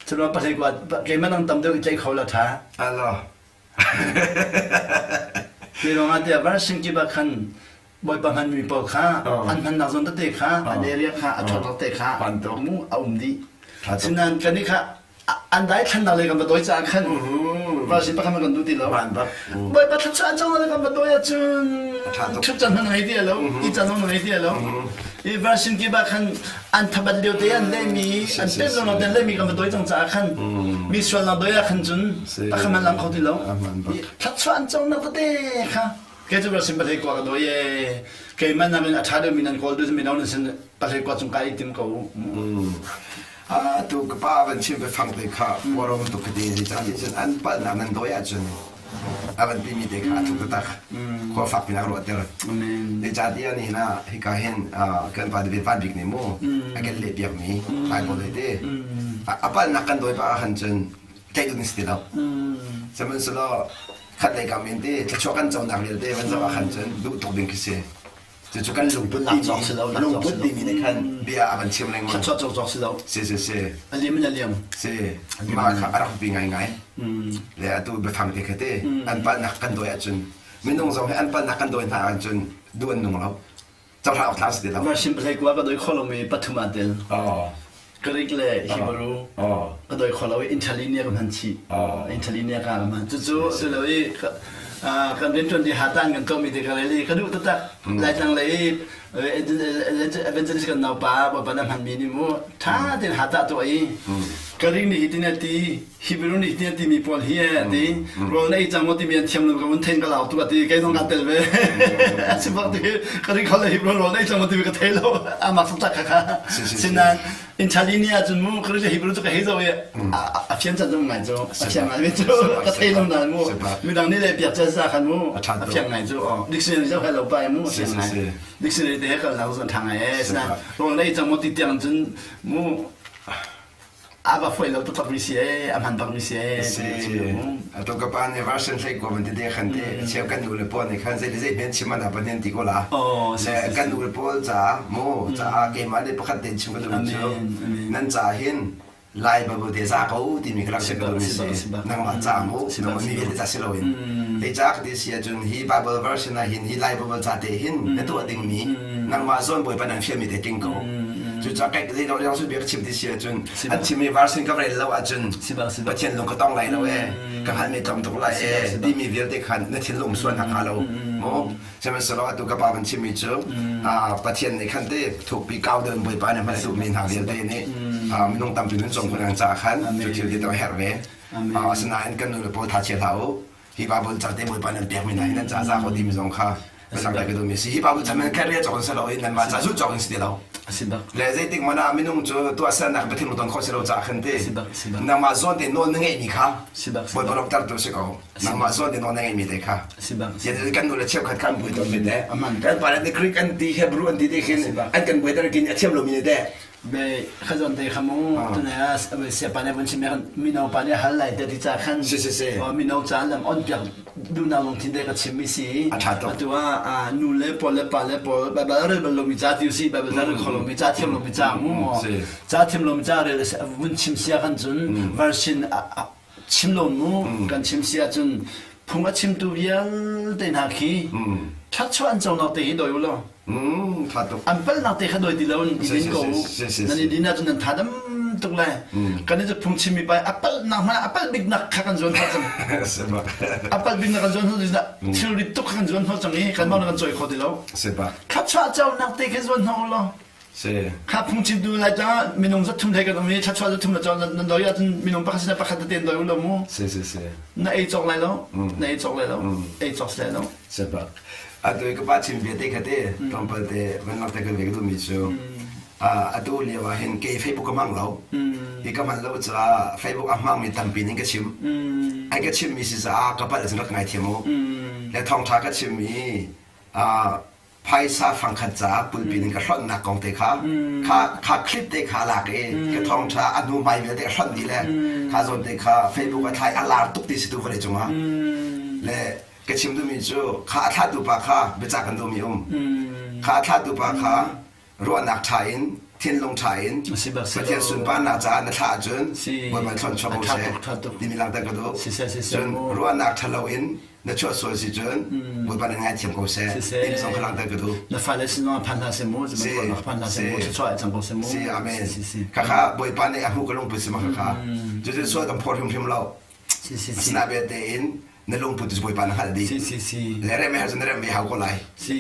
[SPEAKER 1] Culo pahlei kua keimah nang tam deuh i tlaih kho la ṭha.
[SPEAKER 2] Alo.
[SPEAKER 1] Hi ruangah tiah version kip ah khan Bawipa hmanmi pawl kha an hmannak zawn tete kha an area kha a ṭhawt tete kha mu a um dih. Sinain kan i kha an daithlannak le kan va dawi caah khan version pakhat kan duh ti lo. Bawipa thluachuah an cang le kan va dawi ahcun ṭhut can hmanh ngei ti lo, i can zong ngei ti lo. I version kip ah khan an thabat lio te an lehmi an pem lo te an lehmi kan va dawi cang caah khan mi sualnak dawi ah khan cun pakhat hmanh lang kho ti lo. Thluachuah an cangnak tete kha kei cu version pahlei kua ka dawi e keimah nakin a ṭha deuhmi nan kawl duh mino nan sin pahlei kua cung kai i tim ko
[SPEAKER 2] Atu ka pa van chim biafang te kha uarom tuk ka ti zeicahtiah cun an palhnak nan dawi ahcun a van timi te kha a thuk taktak khua fak pinak ruahter zeicahtiah nihin ah hika hin kan pa David Van Bik nih mu a kan leh piakmi Bible he te a palhnak kan dawi pah ahkhan cun tlaih ding si ti lo sihmanhsehlaw khat lei kam in te thluachuah kan conak vialte van zoh ahkhan cun duh tuk ding khi si Cucu kan lungput timi lungput timi nih khan bia a kan chim lengmang.
[SPEAKER 1] Thluachuah cawk si lo.
[SPEAKER 2] Si si si.
[SPEAKER 1] A liam in a liam.
[SPEAKER 2] Si. Mah kha a rak pi ngaingai. Le atu biafang te kha te an palhnak kan dawi ahcun minung zong hi an palhnak kan dawi hna ahcun duh an nung lo. Cohlan awk tlak si ti lo.
[SPEAKER 1] Version pahlei kua ka dawi kho lomi pathum aa tel. Greek le Hebrew ka dawi kho lo i Interlinear ka hman chih. Interlinear ka ka hman. Cucu cu lo i kan rianṭuan di hatan kan tuahmi te ka rel i ka duh taktak. Laitlang lei i evangelist kan naupa Bawipa na hmanmi nih mu ṭha tein hata tuah i Greek nih hitin a ti Hebrew nih hitin a timi pawl hi a ti rawl na ei cang maw timi an thiam lo ka vun thein ka lau tu a ti kei zong kaa tel ve a si bak ti ka ring kho le Hebrew rawl na ei cang maw timi ka thei lo amak taktak kha kha sinain Interlinear ahcun mu Greek le Hebrew cu ka hei zoh i a fian can zong ngai cu a fiang ngai cu ka thei lo nain mu midang nih le piak cel sa khan mu a fiang ngai cu dictionary zoh lo pa mu a fiang ngai dictionary te he kal nak zon ṭha ngai e sinain rawl na ei cang maw ti tiang cun mu a va foi lo taktak mi si ee a hman bak mi si ee
[SPEAKER 2] si atu ka pa nih version hlei ko man te de khan te cheu kan nu le pawl nih khan zei le zei men chim ana panen ti ko la le kan nu le pawl ca mu ca keimah nih pakhat ten chim ka duh cu nan ca hin lai babu te za ko timi ka rak chim ka duh mi si nangmah ca mu nangmah mi vialte ca si loin te ca ka ti si ahcun hi bible version ah hin hi lai bible ca te hin na tuah ding mi nangmah zawn bawipa nan fial mi te tling ko Cucaah kai zei dawh su bia ka chim ti si ahcun an chimmi verse ka rel lo ahcun Pathian lung ka tong lai lo ee ka hngalhmi tlawm tuk lai ee timi vialte khan na thinlung sual hna hnga lo mu sihmanhsehlaw atu ka pa van chimmi cu Pathian nih khan te thukpi kau deuh in Bawipa nih hman a duhmi hna vialte nih minung tampi nun cung khun ang caah khan cu thil ti to a herh ve asinain kan nu le pawl tha chia hlah u hi Bible ca te Bawipa nan pekmi hna hi nan ca za ko timi zong kha. Biatak ka duhmi si. Hi pa bu chan career cawk in si lo in nanmah ca zulh cawk in si ti lo. Le zeitik hmanh ah minung cu tuahsernak Pathian lungton khawh si lo caah khan ti. Nangmah zawn te nawl na ngeihmi kha Bawipa lawmhtertu si ko. Nangmah zawn te nawl na ngeihmi te kha. Kan nu le cheukhat kha an buai tawn ve te. Kan pa le nih Greek an ti Hebrew an ti te khin an kan buaiter kin a thiam lomi nih teh
[SPEAKER 1] Be khazon te kha mu tune ah siapa nih vun chim mino pa nih hal lai te ti ca khan
[SPEAKER 2] si si si
[SPEAKER 1] mino ca lam on piak duhnak lungthin te ka chim mi si
[SPEAKER 2] a tha tuk
[SPEAKER 1] atu ah nu le pawl le pa le pawl Bible rel bal lomi ca ti si Bible ca rel kho lomi ca thiam lomi ca mu ca thiam lomi ca rel vun chim sia kan cun version chim lo mu kan chim si ahcun phung a chimtu vialte hna khi ṭhatchuah an conak te hi dawi u law an palhnak te kha dawi ti lo in i din ko u nan i din ahcun nan tha dam tuk lai kan i cu phung chimmi pa a palhnak hmanh a palh biknak kha kan zuan hnawh cang a palh biknak kan zuan hnawh thilrit tuk kha kan zuan hnawh cang i kan mah kan cawi kho ti lo thluachuah conak te kha zuan hnawh u law
[SPEAKER 2] Si.
[SPEAKER 1] Kha phungchimtu lai tang minung zathum thei kan um i thluachuah zathum na cawk nan doi ahcun minung pakhat sin pakhat tete in doi u lo mu.
[SPEAKER 2] Si si si.
[SPEAKER 1] Na ei cawk lai lo. Na ei cawk lai lo. Ei cawk si lai lo.
[SPEAKER 2] Si bak. Atu i ka pa chim bia te kha te tlawmpal te van lak te kan ve ka duhmi cu atu lio ah hin kei Facebook ka hmang lo. Hi ka hman lo caah Facebook a hmangmi tampi ning ka chim. Ai ka chimmi si caah ka palh cun rak ngaithiam u. Le thawngṭha ka chim i phaisa fangkhat caah pulpit in ka hlonhnak kong te kha kha kha clip te kha a lak i ka thawngṭha a hnu hmai vialte a hlonh dih le kha zawn te kha Facebook a thlai a lar tuk ti si tu vawlei cungah le ka chim duhmi cu kha a thlatu pa kha biacah kan duhmi um kha a thlatu pa kha ruahnak ṭha in thinlung ṭha in Pathian sunparnak caah na thlah ahcun Bawipa thlon chuak ko seh timi langhter ka duh. Cun ruahnak ṭha lo in na chuah sual si cun Bawipa nih ngaithiam ko seh timi zong kha langhter ka duh.
[SPEAKER 1] Na fale sin zong phan hna seh mu, phan hna seh mu, thluachuah cang ko seh mu.
[SPEAKER 2] Si, amen. Khakha Bawipa nih a hmuh ka lungput si ma khakha. Cucu sual kan phawt hrimhrim lo. Asinain belte in na lungput cu Bawipa na hngalh dih.
[SPEAKER 1] Si si si.
[SPEAKER 2] Le rem her cu na rem ve hau ko lai.
[SPEAKER 1] Si.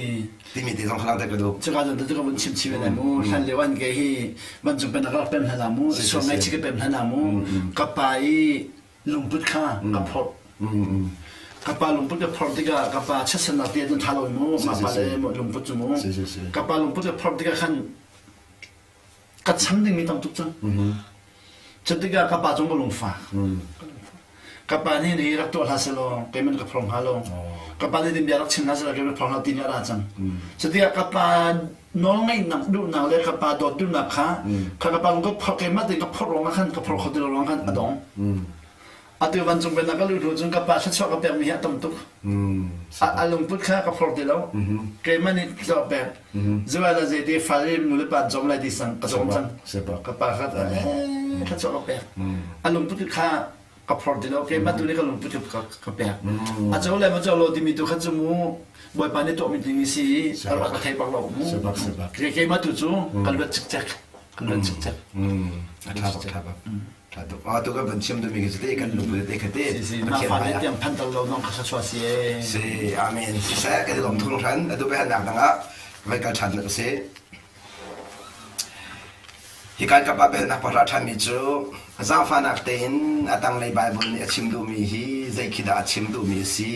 [SPEAKER 2] Timi te zong kha langhter ka duh.
[SPEAKER 1] Cuka zong tu ka vun chim chim lai mu. Hlan lio an ke hi vancung pen rak pem hna mu. Sual ngai chi ka pem hna mu. Ka pa i lungput kha ka phorh. Ka pa lungput ka phorh tikah ka pa chiatsannak ti ahcun ṭha lo mu. Ma pa le lungput cu mu. Ka pa lungput ka phorh tikah khan ka cham dingmi tam tuk cang. Cutikah ka pa cung ka lungfak. Ka pa nih nih rak tuah hlah selaw keiman ka phorh hnga lo. Ka pa nih din bia rak chim hlah selaw keiman phorh hnga ti nih a ra cang. Cutikah ka pa nawlngaihnak duhnak le ka pa dawt duhnak kha kha ka pa lung ka phorh keimah tein ka phorh ruangah khan ka phorh kho ti lo ruangah khan a dong. Atu vancung pennak ka luh hnu cun ka pa thluachuah ka pekmi hi a tam tuk. A lungput kha ka phor ti lo. Keimah nih thluachuah pek. Zuai le zei ti fale nu le pa cawm lai ti sang ka cawm cang. Ka pa kha thluachuah ka pek. A lungput kha ka phor ti lo. Keimah tu nih ka lungput ka pek. A co le ma co lo timi tu kha cu mu Bawipa nih tuahmi ding si i a ka thei bak lo mu. Keimah tu cu ka luat cikcek. Ka luat cikcek.
[SPEAKER 2] A ṭha bak, ṭha bak. Ṭha tuk. Ah, tu kan van chim duhmi khi cu te kan lungput te kha te.
[SPEAKER 1] Si si, mah fa nih tiang phan tal lo nong kha sasua si e.
[SPEAKER 2] Si, amen. Siseh, kan i lawm thung hran. Atu biahalnak dang ah vai kal ṭhan na si. Hi kan kap ah biahalnak pahra ṭhanmi cu zaangfahnak tein a tanglei Bible nih a chim duhmi hi zei khi dah a chim duhmi a si.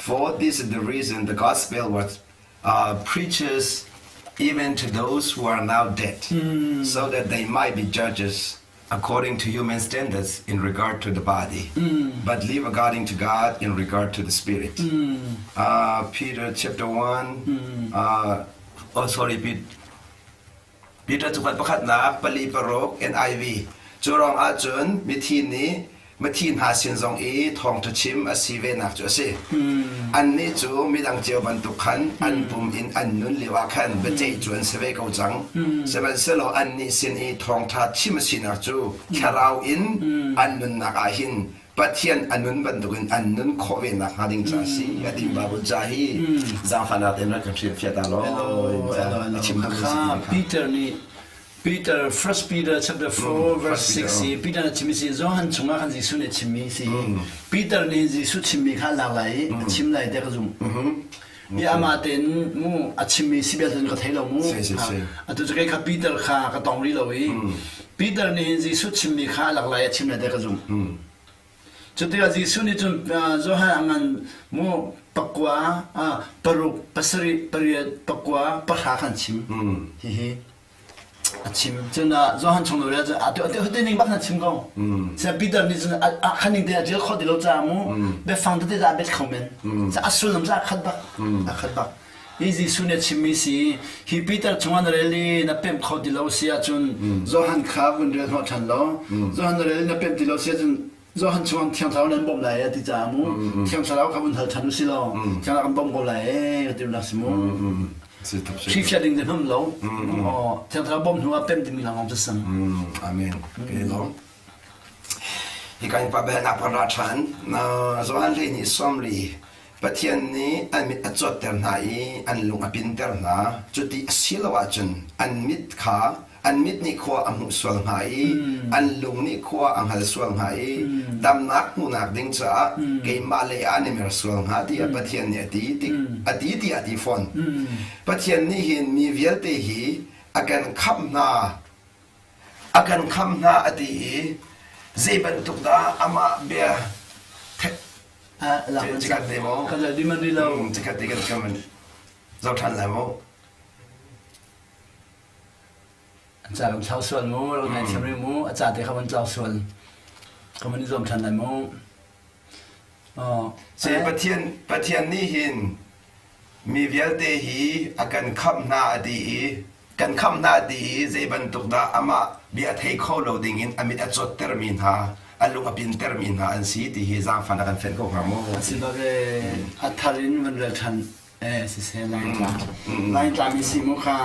[SPEAKER 2] For this is the reason the gospel was uh, preaches even to those who are now dead, mm. so that they might be judges according to human standards in regard to the body, mm. but live according to God in regard to the spirit. Mm. Uh, Peter chapter 1, mm. uh, oh sorry, Peter. Peter cakuat pakhatnak pali paruk NIV Cu ruang ahcun mithi nih mithi hna sin zong i thawngṭha chim a si venak cu a si. Annih cu midang cio bantuk khan an pum in an nun lioah khan biaceih cu an si ve ko cang. Sihmanhsehlaw annih sin i thawngṭha chim a sinak cu thlarau in an nunnak ah hin Pathian a nun bantukin an nun khawh ve nak hnga ding ca si a ti Bible ca hi zaangfahnak tein rak kan hrilhfiah ta law
[SPEAKER 1] a chim Peter nih Peter First Peter chapter 4 verse 6 i Peter nih chimmi si Johan chungah khan Jesuh nih chimmi si Peter nih Jesuh chimmi kha lak lai i a chim lai te ka zumh i amah tein mu a chimmi si bel ka thei lo mu atu cu kei kha Peter kha ka tong rih lo i Peter nih Jesuh chimmi kha lak lai a chim lai te ka zumh. Cutikah Jesuh nih cun Johan a ngan mu pakua paruk pasarih pariat pakua pahra khan chim. Hihi a chim. Cun Johan chung lo cun atu atu atu ning bak na chim ko. Sia Peter nih cun a khan ning te a ṭial khawh ti lo caah mu biafang tete a bet kho men. Ca a sullam ca a khat bak. A khat bak. Hi Jesuh nih a chimmi si hi Peter chungah na rel i na pemh kho ti lo si ahcun Johan kha vun rel hnawh ṭhan law Johan na rel i na pemh ti lo si ahcun Johan chungah Thiang Thlarau nan bawmh lai ti caah mu Thiang Thlarau kha vun hal ṭhan u si law Thiang Thlarau kan bawmh ko lai ee ka ti nak si mu Hrihfiah ding na hum lo Thiang Thlarau bawmh hnu ah pemh dingmi lawng cu sang
[SPEAKER 2] Amen. Ke lawm. Hi kan pa bel nak ra ṭhan. Johan hlei nih sawmli Pathian nih an mit a cawtter hna i an lung a pinter hna. Cuti a si lo ahcun an mit kha an mit nih khua a hmuh sual hnga i an lung nih khua a hngal sual hnga i damnak hmuhnak ding caah keimah lei ah an i mer sual hnga tiah Pathian nih a ti a ti tiah a ti fawn. Pathian nih hin mi vialte hi a kan khamh hna A kan khamh hna a ti i zei bantuk dah amah bia Cikhat te maw?
[SPEAKER 1] Kan di man rih lo.
[SPEAKER 2] Cikhat te kan kan zoh ṭhan lai maw?
[SPEAKER 1] An ca kan thlau sual mu, rak ngaithiam rih mu, a ca te kha van tlau sual. Ka van i zuam ṭhan lai mu.
[SPEAKER 2] Si Pathian Pathian nih hin mi vialte hi a kan khamh hna a ti i kan khamh hna ti i zei bantuk dah amah bia thei kho lo dingin a mit a cawttermi hna a lung a pintermi hna an si ti hi zaangfahnak an fenh ko hnga maw?
[SPEAKER 1] A si bak ee a thar in van rel ṭhan eh siseh Laitlang Laitlang mi si mu kha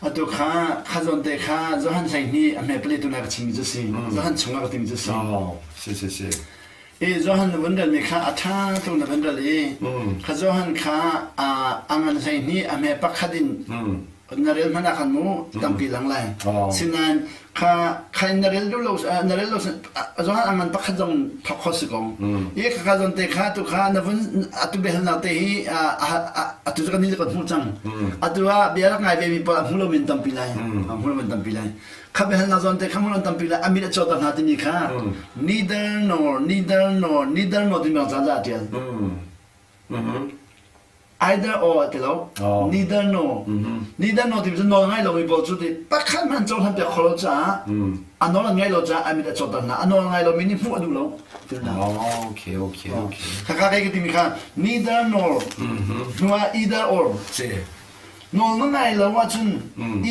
[SPEAKER 1] atu kha kha zawn te kha Johan 12 a hme pali tu na ka chimmi cu si Johan chungah ka timi cu si
[SPEAKER 2] si si si
[SPEAKER 1] I Johan na vun relmi kha a ṭha tuk na vun rel i kha Johan kha a ngan 12 a hme pakhat in na rel hmanh ah khan mu tampi lang lai. Sinain kha kha in na rel duh lo na rel lo Johan a ngan pakhat zong thawk kho si ko. I kha kha zawn te kha tu kha na vun atu biahalnak te hi atu cu kan ni kan hmuh cang. Atu ah bia rak ngai ve mi pawl a hmu lo men tampi lai. A hmu lo men tampi lai. Kha biahalnak zawn te kha hmun tampi le a mit a cawter hna timi kha neither nor neither nor neither nor timi ca a ṭial. Either or ti lo neither nor neither nor timi cu nawl ngai lomi pawl cu ti pakhat hmanh cohlan piak kho lo caah a nawl an ngai lo caah a mit a cawter hna a nawl ngai lomi nih hmuh a duh lo.
[SPEAKER 2] Okay okay okay.
[SPEAKER 1] Khakha kai ka timi kha neither nor hnuah either or nawl na ngai lo ahcun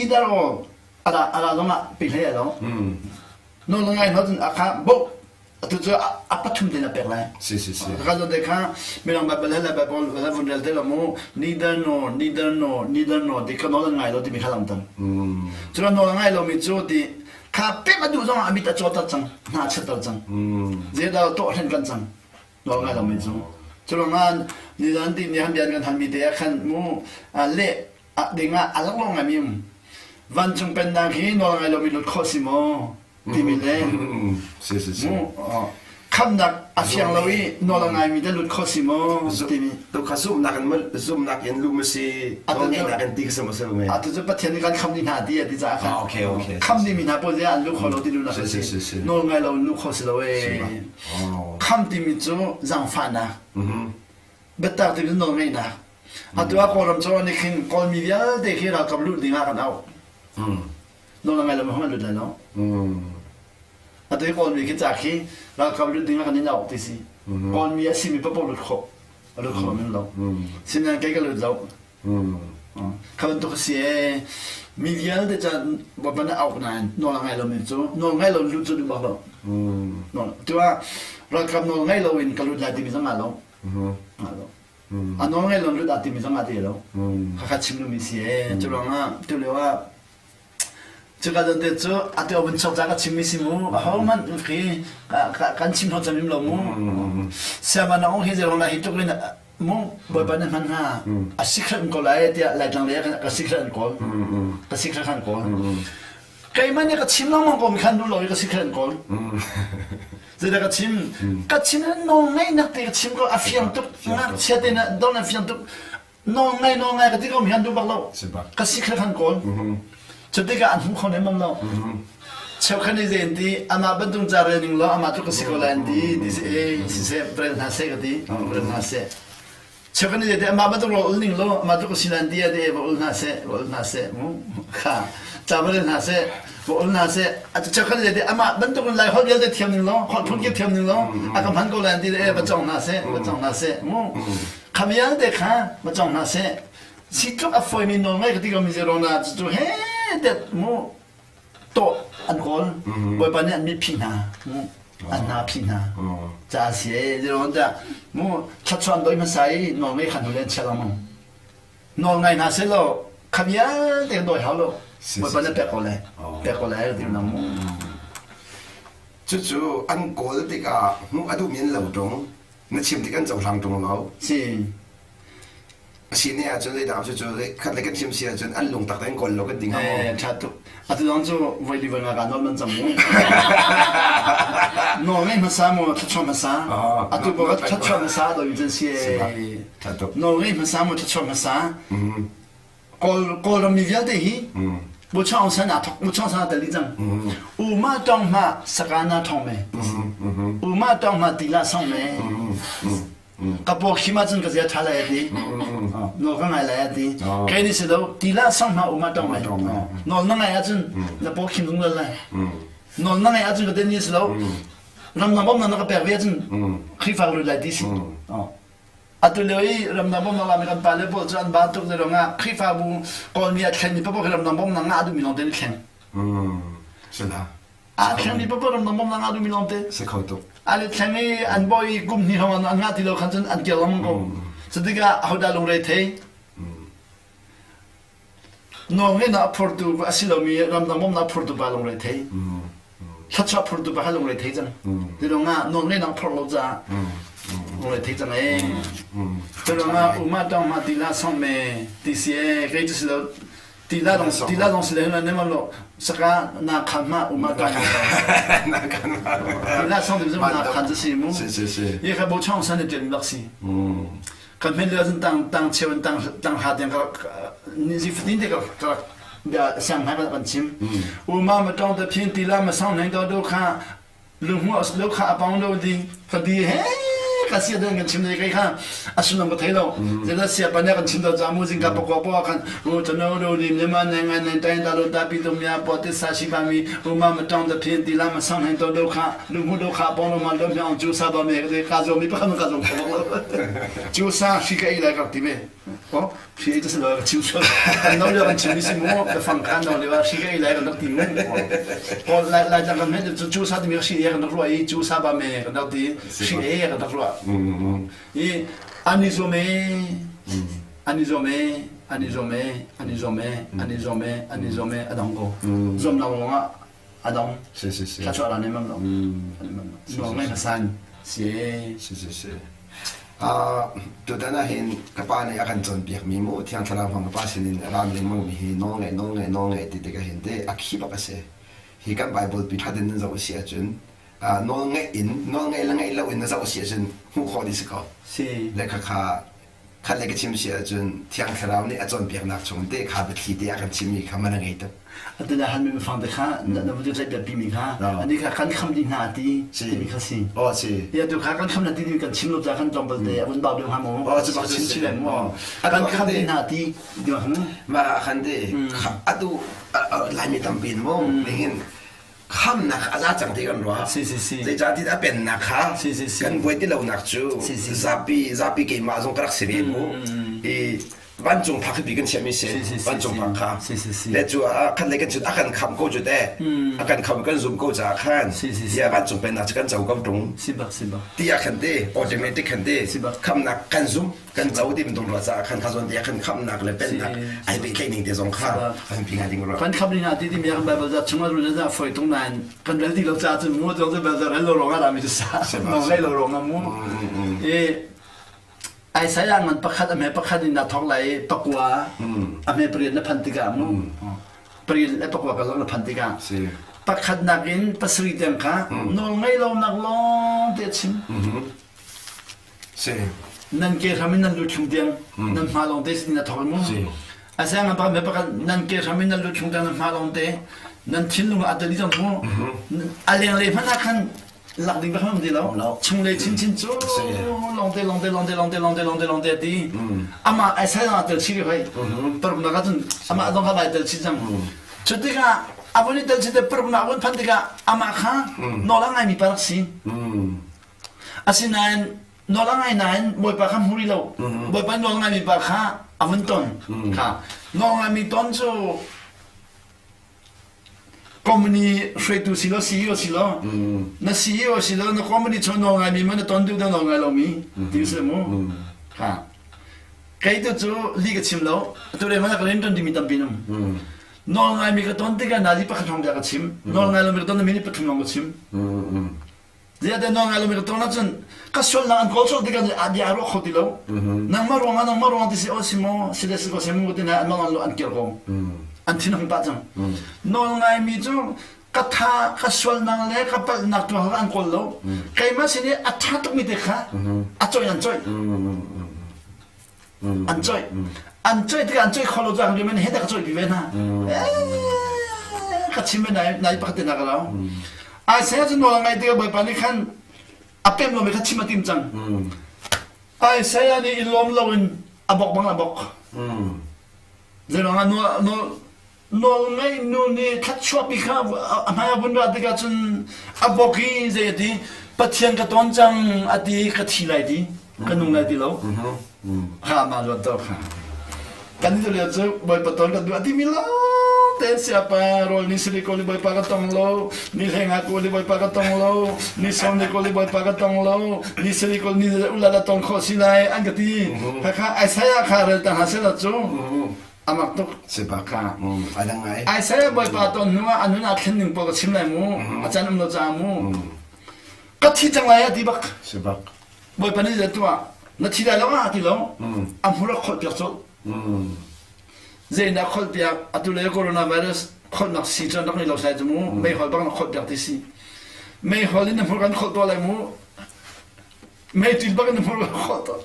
[SPEAKER 1] either or ala ala zong ah pe hlei lo nawl ngai hna cun akha bo atu cu a pathum te na pek lai
[SPEAKER 2] si si si
[SPEAKER 1] ka zo te kha mirang bible le bible le vun rel te lo mu neither nor neither nor neither nor ti kha nawl ngai lo ti mi kha lang tan cu nawl ngai lo mi cu ti kha pek a duh zong ah a mit a cawter cang hna chiatter cang zeidah to hlen kan cang nawl ngai lo mi cu cu ruangah nizan ti ni han bian kan han mi te ah khan mu le ding ah a laklawng ngaimi um. Vancung pennak hi nawl ngai lomi lut khawh si maw timi le
[SPEAKER 2] si si si
[SPEAKER 1] khamnak a fiang lo i nawl a ngaimi te lut khawh si maw timi
[SPEAKER 2] tu kha zumhnak in zumhnak in lu ma si nawlngeihnak in ti ka si maw si
[SPEAKER 1] me atu cu Pathian nih kan kham dih hna ti a ti caah khan
[SPEAKER 2] okay okay
[SPEAKER 1] kham dih mi hna pawl ziah an lu kho lo ti lu nak si nawl ngai lo lu kho si lo ee kham timi cu zaangfahnak biatak timi cu nawlngeihnak Atu ah Kawlram cawh nih khin Kawlmi vialte khi ralkap lut ding ah kan auh. Nawl a ngai lo mi lut lai lo. Atu hi Kawlmi khi ca khi ralkap lut ding ah kan in auh ti si. Kawlmi a simi paoh lut khawh. A lut khawh men lo. Sinain kei ka lut lo. Kha bantuk a si ee. Mi vialte ca Bawipa nih auh nain nawl a ngai lomi cu nawl ngai lo lut cu duh bak lo. Tu ah ralkap nawl ngai lo in ka lut lai timi zong ah lo. Lo. A nawl ngai lon lut aa timi zong aa ti lo. Khakha chim duhmi si ee. Cu ruangah tu lio ah cuka zawn te cu a te vun chok ca ka chimmi si mu. Ahohmanh khi kan chim hno cam im lo mu. Siama na ong hi zerong la hi tluk in mu bawipa na hman hnga. A secret an kawl lai tiah Laitlang lei ah ka secret an kawl. Ka secret an kawl. Keimah nih ka chim lengmang ko mi khan duh lo i ka secret an kawl. Zeidah ka chim? Ka chim nawl ngaihnak te ka chim ko a fiang tuk ngakchia te na don a fiang tuk nawl ngai nawl ngai ka ti ko mi han duh bak lo. Ka secret han kawl. Cu tikah an hmu kho lem lo. Cheukhat nih zei an ti amah bantuk ca rel ning law amah tluk ka si ko lai an ti ti si e siseh rel hna seh ka ti rel hna seh. Cheukhat nih zei ti amah bantuk rawl ul ning law amah tluk ka si lai an ti a ti va ul hna seh va ul hna seh mu kha ca va rel hna seh va ul hna seh cheukhat nih zei ti amah bantuk in lai holh vialte thiam ning law holh phun kip thiam ning law a ka hman ko lai an ti e va cawng hna seh va cawng hna seh mu kha vialte kha va cawng hna seh si tluk a fawimi nawl ngai ka ti ko mi zero na cu he det mu tawh an kawl bawipa nih an mi phih hna an hna phih hna ca si e zero da mu thluachuah an doi hmasa i nawl ngei khan hulen chia lengmang nawl ngai hna seh law kha vialte kan dawi hau lo bawipa nih pek ko lai pek ko lai ti mu
[SPEAKER 2] Cucu an kawl tikah hmuh a duhmi an lo ṭung na chim tik an cohlang ṭung lo.
[SPEAKER 1] Si.
[SPEAKER 2] A si ne ahcun zeidah cu cu khat le kan chim si ahcun an lung tak in kawl lo kan ding hnga maw?
[SPEAKER 1] Eh, ṭha tuk. Atu dang cu voi li voi nga ka nawl man cang mu. Nawl ngei hmasa mu thluachuah hmasa. Atu ko thluachuah hmasa do in cun si.
[SPEAKER 2] Ṭha tuk.
[SPEAKER 1] Nawl ngei hmasa mu thluachuah hmasa. Kawl Kawlram mi vialte hi Buchang Aung San aa thok Buchang San aa tel dih cang. Uma tong ma sakana thong me. Uma tong ma tila song me. Ka paw khim ahcun ka zia ṭha lai a ti. Nawl ka ngai lai a ti. Kei nih si lo tila song ma uma tong me. Nawl na ngai ahcun na paw khim zungzal lai. Nawl na ngai ahcun ka ten ni si lo. Ramdang bawmhnak na ka pek ve ahcun Khrihfa ka lut lai ti si. Atu lio i ramdang bawmhnak lami kan pale pawl cu an ba tuk te ruangah Khrihfabu Kawlmi a thlenmi paoh khi ramdang bawmhnak ngah duhmi lawngte an i thleng.
[SPEAKER 2] Sila.
[SPEAKER 1] Aa thlengmi paoh ramdang bawmhnak ngah duhmi lawngte.
[SPEAKER 2] Si kho tuk.
[SPEAKER 1] An i thleng i an bawi kum hnih hrawng an ngah ti lo khan cun an kir lengmang ko. Cutikah ahodah lungre thei? Nawlngeihnak a phortu a si lomi ramdang bawmhnak a phortu pa lungre thei. Thluachuah phortu pa kha lungre thei cang. Ti ruangah nawlngeihnak a phorh lo caah lungre thei cang ee. Cu ruangah uma tawng ma ti la song me ti si ee kei cu si lo ti la dong ti la dong si le ne ma lo saka na khan ma uma tawng
[SPEAKER 2] na khan ma
[SPEAKER 1] ti la song ti na khan si mu
[SPEAKER 2] si si si
[SPEAKER 1] ye kha bo chong san ne tel lak si kan hmet lio cun tang tang cheu in tang tang ha tiang ka ni zi fatin te ka ka bia siang hmai kan chim uma ma tong ta phin ti la ma sang neng do do kha lungmu lo kha apang lo ding ka di he ka sia den kan chim dei kai kha asunam ka thei lo zela sia pa ne kan chim do cha mu jing ka pokwa po khan ru chano ro rim le ma ne ngai ne tai da lo ta pi tum ya po te sa shi ba mi uma ma tong da phin ti la ma sang neng do do kha Lungmu do kha pong lo man lo myang cu sa ba me ka ka zo mi pakhat ka zo kho lo cu sa hri ka ei lai ka ti ve o hri ei ta lo ka chim sual an no le kan chim mi si mu ka fang khan no le wa hri ka ei lai kan rak ti mu ko lai lai tlang kan me cu cu sa ti mi hri ei kan rak ruah i cu sa ba me kan rak ti hri ei kan rak ruah i an i zuam e an i zuam e an i zuam e an i zuam e an i zuam e an i zuam e a dong ko zuam lo lawngah a dong
[SPEAKER 2] si si si
[SPEAKER 1] thluachuah la nei mam lo nuam ngai hmasan si
[SPEAKER 2] si si si tutan ah hin ka pa nih a kan cawnpiak mi mu thiang thlarau hmang ka pa sinin a ram lengmang mi hi nawl ngaih nawl ngaih nawl ngaih ti tikah hin te a khi bak a si hi kan bible pi ṭha den nan zoh a si ahcun nawl ngaih in nawl ngaih le ngaih lo in na zoh a si ahcun hmuh khawh dih si ko
[SPEAKER 1] si
[SPEAKER 2] le khakha Khat le ka chim si ahcun Thiang Thlarau nih a cawnpiaknak chung te kha biathli te a kan chimmi kha man a ngei tuk.
[SPEAKER 1] Atu na halmi biafang te kha na vun tlaih piak mi kha ani kha kan kham dih hna ti timi kha si.
[SPEAKER 2] Oh si.
[SPEAKER 1] Ya tu kha kan kham na ti ti kan chim lo ca kan tlawm balte a vun bau deuh hnga maw?
[SPEAKER 2] Oh cu bak
[SPEAKER 1] chim chim mu. Kan kham dih hna ti ti ma
[SPEAKER 2] Ma khan te atu Laimi tampi in mu nihin khamnak a za cang ti kan ruah.
[SPEAKER 1] Si si si.
[SPEAKER 2] Zeicahtiah a pennak kha
[SPEAKER 1] si si si.
[SPEAKER 2] kan buai ti lonak cu
[SPEAKER 1] si si
[SPEAKER 2] zapi zapi keimah zong ka rak si ve mu. I vancung phak hi kan chiahmi si. Vancung phak kha.
[SPEAKER 1] Si si si.
[SPEAKER 2] Le cu ah khat le kan cun a kan kham ko cu te. A kan kham kan zum ko caah khan.
[SPEAKER 1] Si si si.
[SPEAKER 2] Ya vancung pennak cu kan co ko tung.
[SPEAKER 1] Si bak si bak.
[SPEAKER 2] Ti ah khan te automatic khan te khamnak kan zum kan co ti bantuk ruah caah khan kha zawn te ah khan khamnak le pennak ai pehtlaih ning te zong kha a biapi ngai ding ruah.
[SPEAKER 1] Kan kham ning ah ti timi kan Bible za chung ah run za foi tung nain kan rel ti lo caah cun mu zong cu Bible za rel lo rong ah rami cu sa nong lei lo rong ah mu i Isaiah ngan pakhat a hme pakhat in na thok lai pakua a hme pariat na phan tikah mu pariat le pakua ka na phan tikah pakhat nakin pasarih tiang kha nawl ngei lo nak lawng te chim
[SPEAKER 2] Si.
[SPEAKER 1] Nan ke hram in nan lut thlung tiang nan hma lawng te sin na thawk mu.
[SPEAKER 2] Si.
[SPEAKER 1] Asang an pakhat pakhat nan ke hram in nan lut thlung tiang nan hma lawng te. Nan thinlung ah a tel cang mu. A lenglei hmanh ah khan lak ding ka ti lo. Chunglei chinchin cu longte longte longte longte longte longte longte ti. Amah Isaiah ah tel chih hoi. Paruknak ah cun amah zong kha vai tel chih cang. Cu tikah a vun i tel chih te paruknak a vun phanh tikah amah kha nawl a ngaimi pa rak si. Asinain nawl a ngai nain Bawipa kha hmu rih lo. Bawipa nawl ngaimi pa kha a vun ton. Kha nawl ngaimi ton cu company hruaitu si lo CEO si lo na CEO si lo na company chung nawl ngaimi ma na ton duh nawl ngai lomi ti si mu. Kha kei tu cu li ka chim lo. Atu le mana ka rian ton dimi tampi num. Nawl ngaimi ka ton tikah nazi pakhat hrawng bia ka chim. Nawl ngai lomi ka ton minute pathum lawng ka chim. Ziah nawl ngai lomi ka ton ahcun ka sualnak an kawl sual tikah a bia a ruah kho ti lo. Nangmah ruangah nangmah ruangah ti si aw si maw si le si ko si mu ti na an nawl an kir ko. An thin hung pah cang. Nawl ngaimi cu ka tha ka sualnak le ka palhnak tu an kawl lo. Keimah sin i a ṭha tukmi te kha a coih an coih. An coih. An coih tikah an coih kho lo cang men he ka coih pi ve hna. Ka chim nai nai pakhat te na ka lo. Isaiah cu nawl ngai tikah Bawipa nih khan a pem lomi kha chim a tim cang. Isaiah nih i lawm loin a bok bang a bok. Zeiruang ah nawl Nawlngaih nu nih thluachuahpi kha a hmai a vun ra tikah cun a bawk i zei a ti Pathian ka tawn cang a ti ka thi lai ti ka nung lai ti lo kha mah luat to kha kan ni lio cu Bawipa tawn kan duh a timi lawng te siapa rawl ni sili ko li Bawipa ka tong lo ni hleng ah ko li Bawipa ka tong lo ni som ni ko li Bawipa ka tong lo ni sili ko ni ulala tong khawh si lai an ka ti kha kha Isaiah kha rel ta hna sela cu amak tuk
[SPEAKER 2] Sipak
[SPEAKER 1] kha
[SPEAKER 2] a dang ngai.
[SPEAKER 1] Isaiah Bawipa ton hnu ah a nun aa thlen ning pawl ka chim lai mu a can um lo caah mu ka thi cang lai a ti bak
[SPEAKER 2] Sipak.
[SPEAKER 1] Bawipa nih zei tuah na thi lai lo ah ti lo a hmur a kholh piak colh zeinak kholh piak atu le coronavirus kholhnak si cu an rak ngei lo sai cu mu meihol bang na kholh piak ti si meihol in na hmur kan kholh tuah lai mu meitil bak in na hmur kan kholh tuah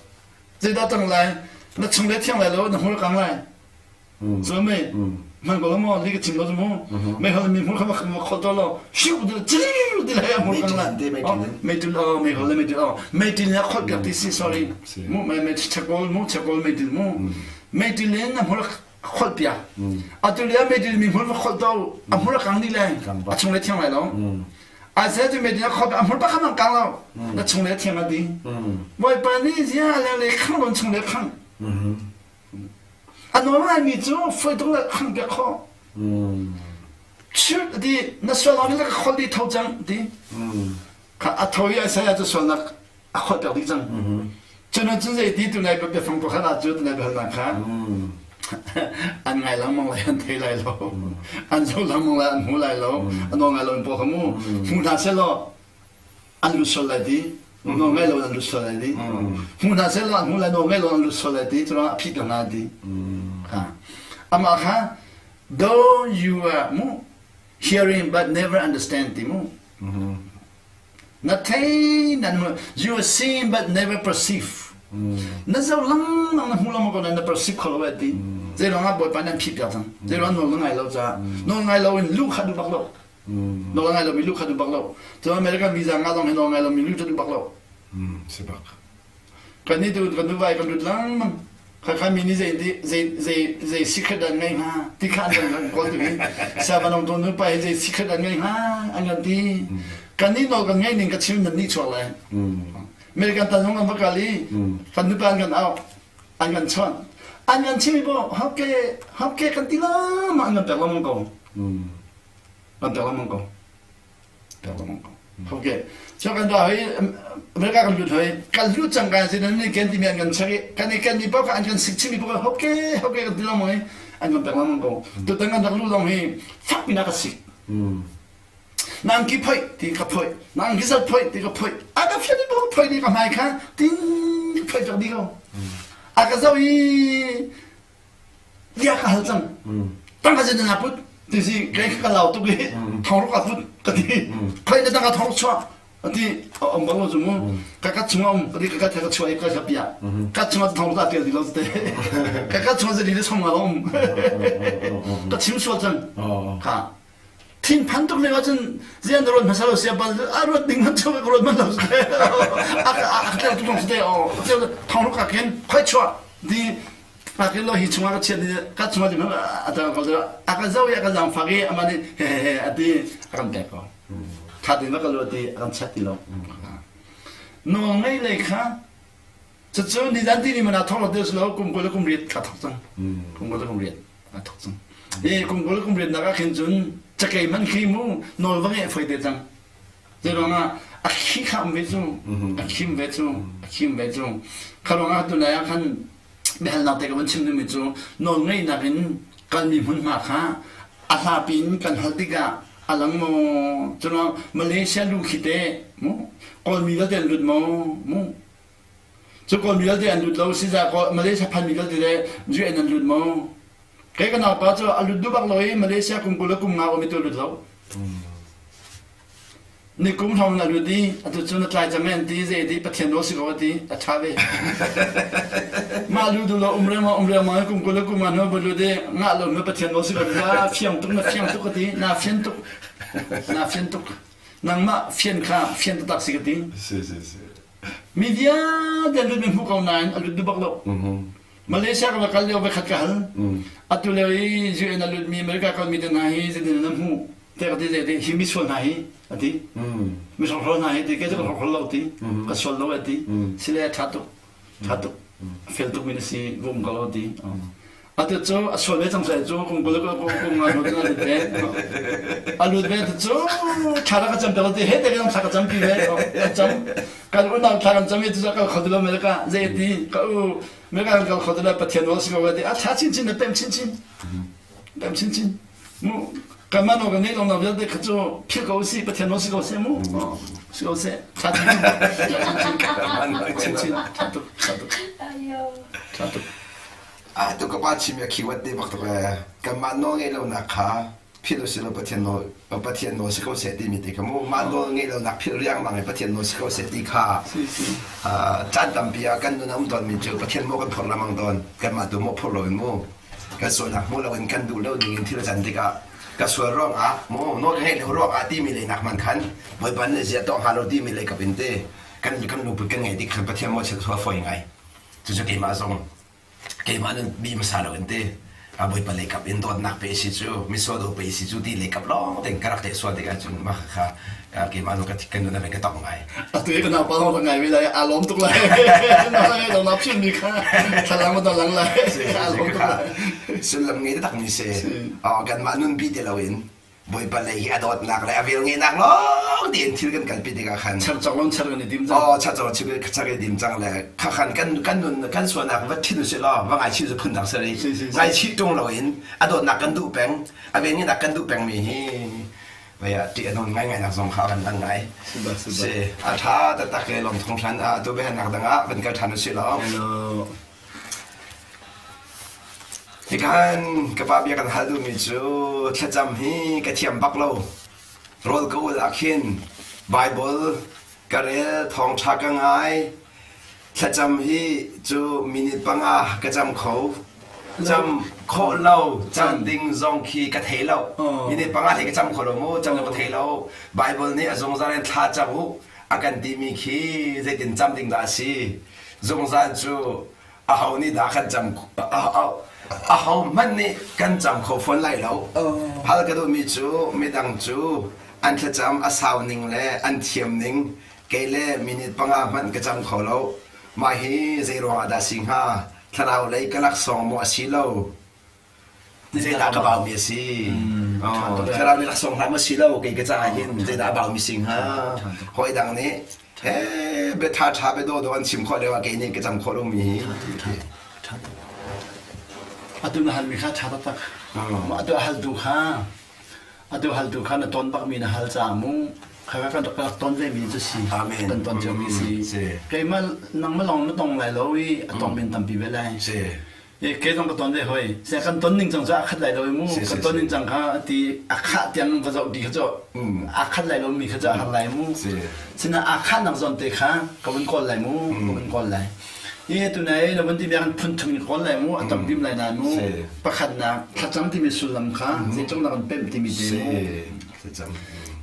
[SPEAKER 1] Zeidah tang lai? Na chung le thiang lai lo, na hmur kang lai. So me man ko mo li ka chim lo mu. Me hol mi hmur kha ma khol to lo. Shiu de chiu de lai hmur kang lai. Me til o me hol me til o. Me til na khol piak ti si sorry. Mu me me chakol mu chakol me til mu. Me til le na hmur khol piak. Atu le me til mi hmur khol to a hmur kang ni lai. A chung le thiang lai lo. Isaiah cu media khop a hmur pakhat an kang lo na chung le thiang a ti Bawipa nih zia le le khang lon chung le khang a nawl ngaimi cu foi tung le khang piak kho chut ti na sual ni le ka khol di tho cang ti kha a tho i Isaiah cu sualnak a khol piak dih cang Cun cun zei ti tu nai biafang pakhat ah cu tunai biahalnak kha an ngai lengmang lai an thei lai lo an zoh lengmang lai an hmu lai lo an nawl ngai lo in pawl kha mu hmu hna seh law an lut sual lai ti nawl ngai lo an lut sual lai ti hmu hna seh law an hmu lai nawl ngai lo an lut sual lai ti curuangah a phih ko hna ti amah kha though you are mu hearing but never understand ti mu Na thei nan you see but never perceive. Na zoh lengmang na hmu lengmang ko na perceive kho lo eh ti. Zei ruang ah Bawipa nan phih piak cang. Zei ruang nawl na ngai lo caah. Nawl ngai lo in luh kha duh bak lo. Nawl ngai lo mi luh kha duh bak lo. Cun American visa nga zong hi nawl ngai lo mi luh cu duh bak lo.
[SPEAKER 2] Si bak.
[SPEAKER 1] Kan nih tu kan nuvai kan lut lengmang. Khakha mi nih zei zei zei zei secret an ngei hnga ti kha an kan kawl tu hi Savanong tu nu pa hi zei secret an ngei hnga an kan ti. Kan nih nawl kan ngei ning ka chim nan nih chuak lai. American tan zong kan va kal i kan nupa an kan auh an kan chawnh an kan chim i bo hapke hapke kan ti lama an kan pek lengmang ko. Kan pek lengmang ko. Okay. So kan da hoi America kan lut hoi kan lut cang kan sin an ken ti mi an kan check i kan i ken mi paoh an kan sik chim mi paoh okay okay kan ti long mai an kan pek lang ko tu tang kan rak lu long hi fak pina ka sik nang ki phoi ti ka phoi nang ki zat phoi ti ka phoi a ka fian bo phoi ni ka hmai kha tin phoi tak di ko a ka zo i bia ka hal cang tangka zin na put ti si kei ka lau tuk i thong ruk a put ka ti khoi na tangka thong chuah ati om bang lo zu mu ka ka chung om ka ti ka ka ka chuah i ka ka pia ka chung thong ruk a tel di lo te ka ka chung zali le song nga om ka chim sual cang kha. Thinphan tuk lio ahcun zian na ruat hmasa lo sia bal a ruat ding man chu ka ruat man lo a a tleu tuk si te o thong ruk ka khin khoi chuah di ka khin lo hi chungah ka chiat ni ka chungah di a ta ko a ka zo i a ka zang fak i ama nih he he he a ti a kan pek ko tha tin va ka lu ti a kan chiat ti lo nawl ngei lei kha cucu nizan ti ni mana thong lo te lo kum 20 le kum riat ka thok cang kum 20 le kum riat a thok cang i kum 20 kum riat nak ah khin cun cakei man khi mu nawl va ngeih foi te cang Zei ruangah a khi kha um ve cu a khim ve cu a khim ve cu kha ruangah tunai ah khan biahalnak te ka vun chim dingmi cu nawl ngeihnak in kalmi hmunhma kha a hlapi in kan hal tikah a lang maw cuno Malaysia lu khi te mu Kawlmi vialte an lut maw mu cu Kawlmi vialte an lut lo siza Malaysia phanmi vialte le UN an lut maw Kei ka naupa cu a lut duh bak lo i Malaysia kum 20 le kum nga um i tu lut lo. Ni kum hrawng na lut i atu cu na tlai cang an ti zei ti Pathian nawl si ko a ti a ṭha ve. Mah lu duh lo um riangmang um riangmang i kum 20 le kum nga hnu va lut i ngah lo na Pathian nawl si ko ti fiang tuk na fiang tuk ka ti na fian tuk na fian tuk nangmah fian kha fian taktak si ka ti.
[SPEAKER 2] Si si si.
[SPEAKER 1] Mi vialte an lut mi hmu ko nain a lut duh bak lo. Malaysia ka va kal lio voikhat ka hal. Atu lio i UN a lutmi America kalmi te hna hi zeitin an hmuh? Te ka ti zei hi misual hna hi a ti. Mi hrokhrawl hna hi ti kei cu ka hrokhrawl lo ti. Ka sual lo a ti. Sile a ṭha tuk. Ṭha tuk. A fel tuk mi na si vum ko lo ti. Atu cu a sual ve cang sai cu kum 20 kum kum nga hnu cun a lut ve. A lut ve tu cu thla ka cam piak ti he te kan thla ka cam pi ve. Ka cam. Kan unau thla kan cam i tu cu kal kho ti lo America zei ti ka u America kan kal kho ti lo Pathian nawl si ko ti a thla chinchin na pem chinchin. Pem chinchin. Mu kanmah nawl kan ngeih lo nak vialte kha cu philh ko usih Pathian nawl si ko seh mu. Si ko seh. Thla chinchin. Chinchin. Tha tuk. Tha tuk. Tha tuk.
[SPEAKER 2] Ah tu ka pa chim a khiwat te bak tuk ee. Kanmah nawl ngeih lonak kha philh usih law Pathian nawl Pathian nawl si ko seh timi te kha mu mah nawl ngeih lonak philh riangmang i Pathian nawl si ko seh ti kha caan tampi ah kan nun a um tawnmi cu Pathian maw kan phorh lengmang tawn kanmah tu maw phorh loin mu kan sualnak hmu loin kan duh lo ding in thil a can tikah ka sual ruangah mu nawl ka ngeih lo ruangah timi leinak man khan Bawipa nih zia tuah hnga lo timi lei kap in te kan kan lungput kan ngeih tik khan Pathian maw chiat a fawi ngai cucu keimah zong keimah nan bi hmasa lo in te Bawipa lei kap in dawtnak pe si cu misual do pe si cu ti lei kap lawng ten ka rak te sual tikah cun mah kha keimah nu ka kan nun ka tong ngai
[SPEAKER 1] atu i kana pa ka ngai ve lai a lawm tuk lai na ngai lo na phim mi kha thlalang ma lang lai a lawm tuk lai
[SPEAKER 2] sullam ngei tak mi si kanmah nun bi te lo in Bawipa lei hi a dawtnak le a velngeihnak lawng tiin thil kan kalpi tikah khan
[SPEAKER 1] cherchok lon cher kan i tim cang
[SPEAKER 2] oh cherchok cher i tim cang le kha khan kan kan nun kan sualnak va thin usih law va ngaichih cu phun dang si ngaichih ṭung loin a dawtnak kan duh peng a velngeihnak kan duh peng mi hi vei ah ṭih a nun ngaingai nak zong kha a kan dang ngai si a ṭha taktak le lawm thong hran ah tu biahalnak dang ah van kal ṭhan usih law Hikhan ka pa bia kan hal duhmi cu thlacam hi ka thiam bak lo. Rawl ka ul ah khin Bible ka rel, thawngṭha ka ngai. Thlacam hi cu minute panga ka cam kho. Cam khawh lo, cam ding zong khi ka thei lo. Minute panga hlei ka cam kho lo mu, cam lo ka thei lo. Bible nih a zungzal in thla cam u a kan timi khi zeitin cam ding dah a si. Zungzal cu aho nih dah kan cam aho hmanh nih kan cam kho fawn lai lo hal ka duhmi cu midang cu an thlacam a sau ning le an thiam ning kei le minute panga hmanh ka cam kho lo mah hi zei ruangah dah si hnga thlarau lei ka laksawng maw a si lo Zeidah ka baumi a si? Thlarau nih laksawng hlah maw si lo kei ka caah hin zeidah a baumi si hnga? Hawi dang nih he bia ṭha ṭha bia dawh dawh an chim khawh lio ah kei nih ka cam khawh lomi hi.
[SPEAKER 1] Atu na halmi kha ṭha taktak. Atu a haltu kha atu haltu kha na ton bakmi na hal caah mu kha kan rak ton vemi cu si.
[SPEAKER 2] Amen.
[SPEAKER 1] Kan ton ciomi si. Keimah nangmah lawng na tong lai lo i a tong men tampi ve lai. Ke zong ka ton ve hoi. Sia kan ton ning cang cu a khat lai lo mu. Kan ton ning cang kha ti a khah tiang va zoh di kha cu a khat lai lo mi kha cu a har lai mu. Sina a khah nak zawn te kha ka vun kawl lai mu. Ka vun kawl lai. Hi tu nai lo vun ti biak phun thum in kawl lai mu. A tam bim lai na mu. Pakhat nak thlacam timi sullam kha zeitluk nak an pemh timi te mu.
[SPEAKER 2] Thlacam.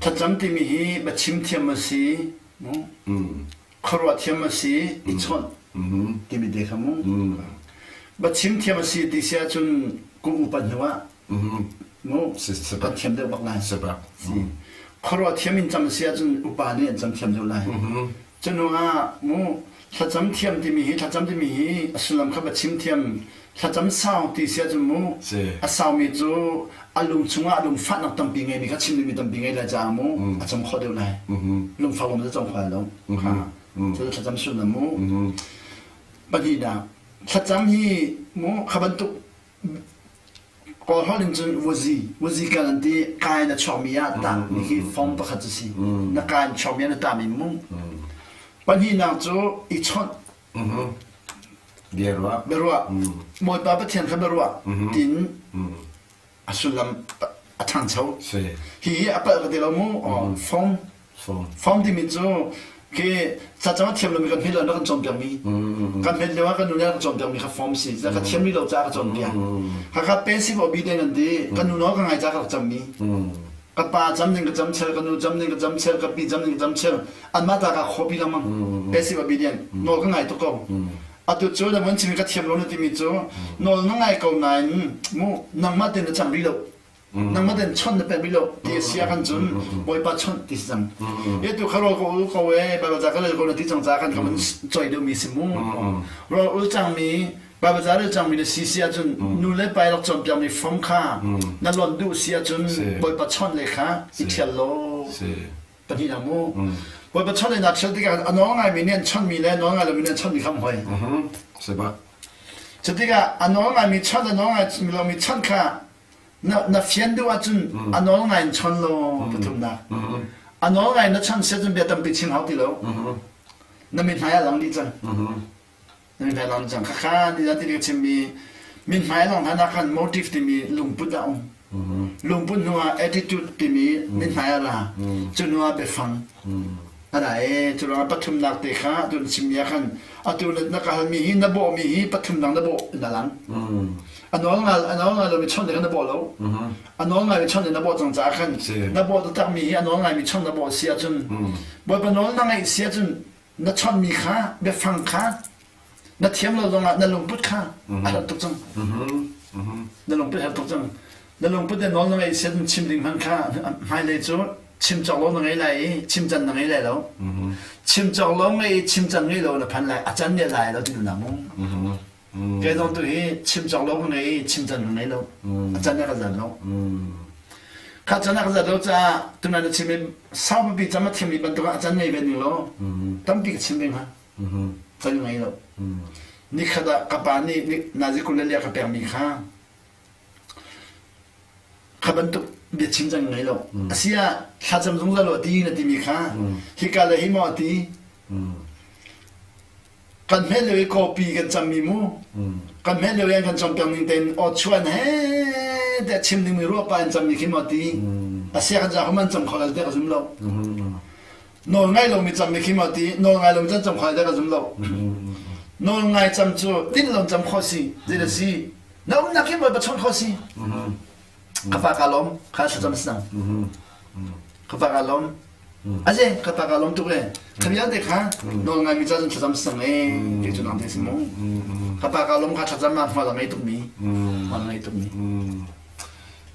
[SPEAKER 1] Thlacam timi hi biachim thiam a si, mu? Khuaruah thiam a si, i chawnh timi te kha mu. Biachim thiam a si ti si ahcun kum upat hnu ah mu kan thiam deuh bak lai. Si. Khuaruah thiam in cam a si ahcun upa nih an cam thiam deuh lai. Cu hnu ah mu thlacam thiam timi hi thlacam timi hi a sullam kha biachim thiam thlacam sau ti si ahcun mu a saumi cu a lung chungah lungfahnak tampi ngeimi kha chim dingmi tampi ngei lai caah mu a cam khawh deuh lai. Lungfak lawng cu cam khawh lai lo. Kha cu thlacam sullam mu. Pahnihnak thlacam hi mu kha bantuk Kawlholh in cun wazi, wazi kal an ti, ka in a chuakmi ah tah mi khi form pakhat cu si. Na ka in chuakmi ah na tah mi mu. Pahnihnak cu i chawnh.
[SPEAKER 2] Biaruah.
[SPEAKER 1] Biaruah. Bawipa Pathian kha biaruah tin a sullam a ṭhangcho. Hi hi a palh ka ti lo mu. Form Fom timi cu khi cacang a thiam lomi kan hmet lo na kan cawnpiakmi kan hmet lio ah kan nu nih a kan cawnpiakmi kha form si ka thiam rih lo caah ka cawnpiak hakha passive obedient an ti kan nu nawl ka ngai caah ka rak cammi ka pa cam ning ka cam chel ka nu cam ning ka cam chel ka pi cam ning ka cam chel anmah ta ka copy lengmang passive obedient nawl ka ngai tuk ko atu cu na mun chim ka thiam lo na timi cu nawl na ngai ko nain mu nangmah ten na cam rih lo nangmah ten chawnh na pek rih lo ti a si ah khan cun Bawipa chawnh ti si cang e tu kha rawl ka ul ko e Baibal ca ka rel ko na ti cang ca kan ka van choi deuhmi si mu rawl ul cangmi Baibal ca rel cangmi na si si ahcun nu le pa rak cawnpiakmi fom kha na lon duh si ahcun Bawipa chawnh le kha i ṭhial law pahnihnak mu Bawipa chawnh le naa ṭhial tikah a nawl ngaimi nih an chawnhmi le nawl ngai lomi nih an chawnhmi kha hoi Cutikah a nawl ngaimi chawnh le nawl ngai lomi chawnh kha na na fian duh ahcun a nawl ngai in chon law pathumnak a nawl ngai na chon siah cun bia tampi chim hau ti lo na mithmai ah lang dih cang na mithmai lang cang khakha ni zan ti ka chimmi mithmai lang hlan ah khan motive timi lungput a um lungput hnu ah attitude timi mithmai a ra cu hnu ah biafang A ra ee, cu ruangah pathumnak te kha atu na chimmi ah khan atu na ka halmi hi na bawhmi hi pathumnak na bawh in a lang. A nawl ngal a nawl ngai lomi chawnh kha na bawh lo. A nawl ngaimi chawnh na bawh cang caah khan na bawh taktakmi hi a nawl ngaimi chawnh na bawh si ahcun Bawipa nawl na ngaih si ahcun na chawnhmi kha biafang kha na thiam lo zongah na lungput kha a herh tuk cang. Na lungput herh tuk cang. Na lungput le nawl na ngaih si ahcun chim ding hmanh kha hmailei cu chim cawk lo na ngei lai i chim can na ngei lai lo. Chim cawk lo ngei i chim can ngei lo na phan lai a can ne lai lo ti duhnak mu. Kei zong tu hi chim cawk lo ka ngei i chim can ka ngei lo. A can ne ka zan lo. Kha can a ka zat lo caah tunai na chim i saupipi cam a thiammi bantuk ah a can ngei ve ning law tampi ka chim ve hnga. Can ngei lo. Nikhat ah ka pa nih nazi kul le lia ka pekmi kha kha bantuk biachim cang ngei lo. Asiah thlacam zungzal u a ti na timi kha hika le hi maw a ti. Kan hmet lio i kawpi kan cammi mu. Kan hmet lio i an kan cawnpiak ning tein aw chuan he tiah chim dingmi ruah pa in cammi khi maw ti. Asiah kan za human cam kho lo tiah ka zum lo. Nawl ngai lomi cammi khi maw ti nawl ngai lomi cam cam kho tiah ka zum lo. Nawl ngai cam cu tinh lo cam kho si. Zei da si? Na umnak hi Bawipa chawnh kho si. Ka pa ka lawm, kha thlacam si cang. Ka pa ka lawm. Aze, ka pa ka lawm tuk e. Kha vialte kha nawl ngaimi ca cun thlacam si cang e. Ti cu nang te si mu. Ka pa ka lawm kha thlacam ah hmual a ngei tukmi. Hmual a ngei tukmi.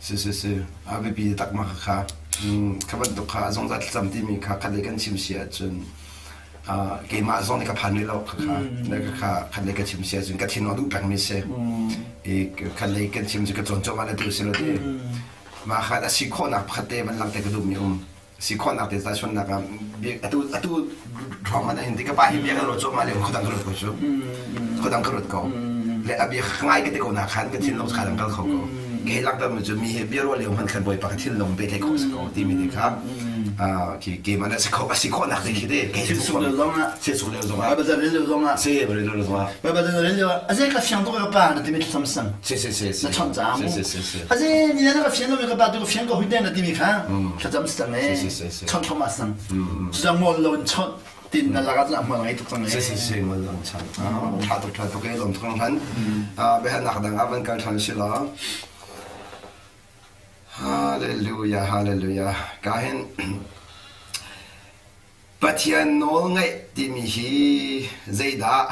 [SPEAKER 2] Si si si. A biapi tak ma kha. Kha bantuk kha zongzal thlacam timi kha khat lei kan chim si ahcun keimah zong nih ka phan rih lo khakha khakha khat lei ka chim si ahcun ka thin a duh pengmi si i khat lei kan chim cu ka cawn cuahmah na tu si lo ti mah khan a si khawhnak pakhat te van langhter ka duhmi um si khawhnak te tahchunhnak ah atu atu ruang man hin ti ka pa hi bia ka ruat cuahmah le khuadang ka ruat ko cu khuadang ka ruat ko le a bia ngai ka ti ko na khan ka thinlung kha dang kal kho ko kei langhter mi cu mi he bia ruah lio hman khan bawipa ka thinlung pe thei khawh si ko timi te kha khi keimah na si kho a si khawhnak te khi te kei
[SPEAKER 1] Thil suk lio zong ah
[SPEAKER 2] thil suk lio zong ah
[SPEAKER 1] Baibal rel lio zong ah
[SPEAKER 2] si rel lio zong ah
[SPEAKER 1] Baibal rel lio ah aze ka fiang tuk ka pa na timi thlacam sang
[SPEAKER 2] si si si
[SPEAKER 1] na chawnh caah mu
[SPEAKER 2] si si si
[SPEAKER 1] aze ni na ka fiang lo mi ka pa tu ka fiang ko hui na timi kha thlacam sang e
[SPEAKER 2] si si si
[SPEAKER 1] chawnh thom sang cu ngol lo in chawnh tin na lak ah hmual ngei tuk cang e
[SPEAKER 2] si si si ngol lo chan tha tuk tha tuk e lom thong han biahalnak dang ah van kal than si la. Hallelujah, hallelujah. Ka hin Pathian nawl ngaih timi hi zeidah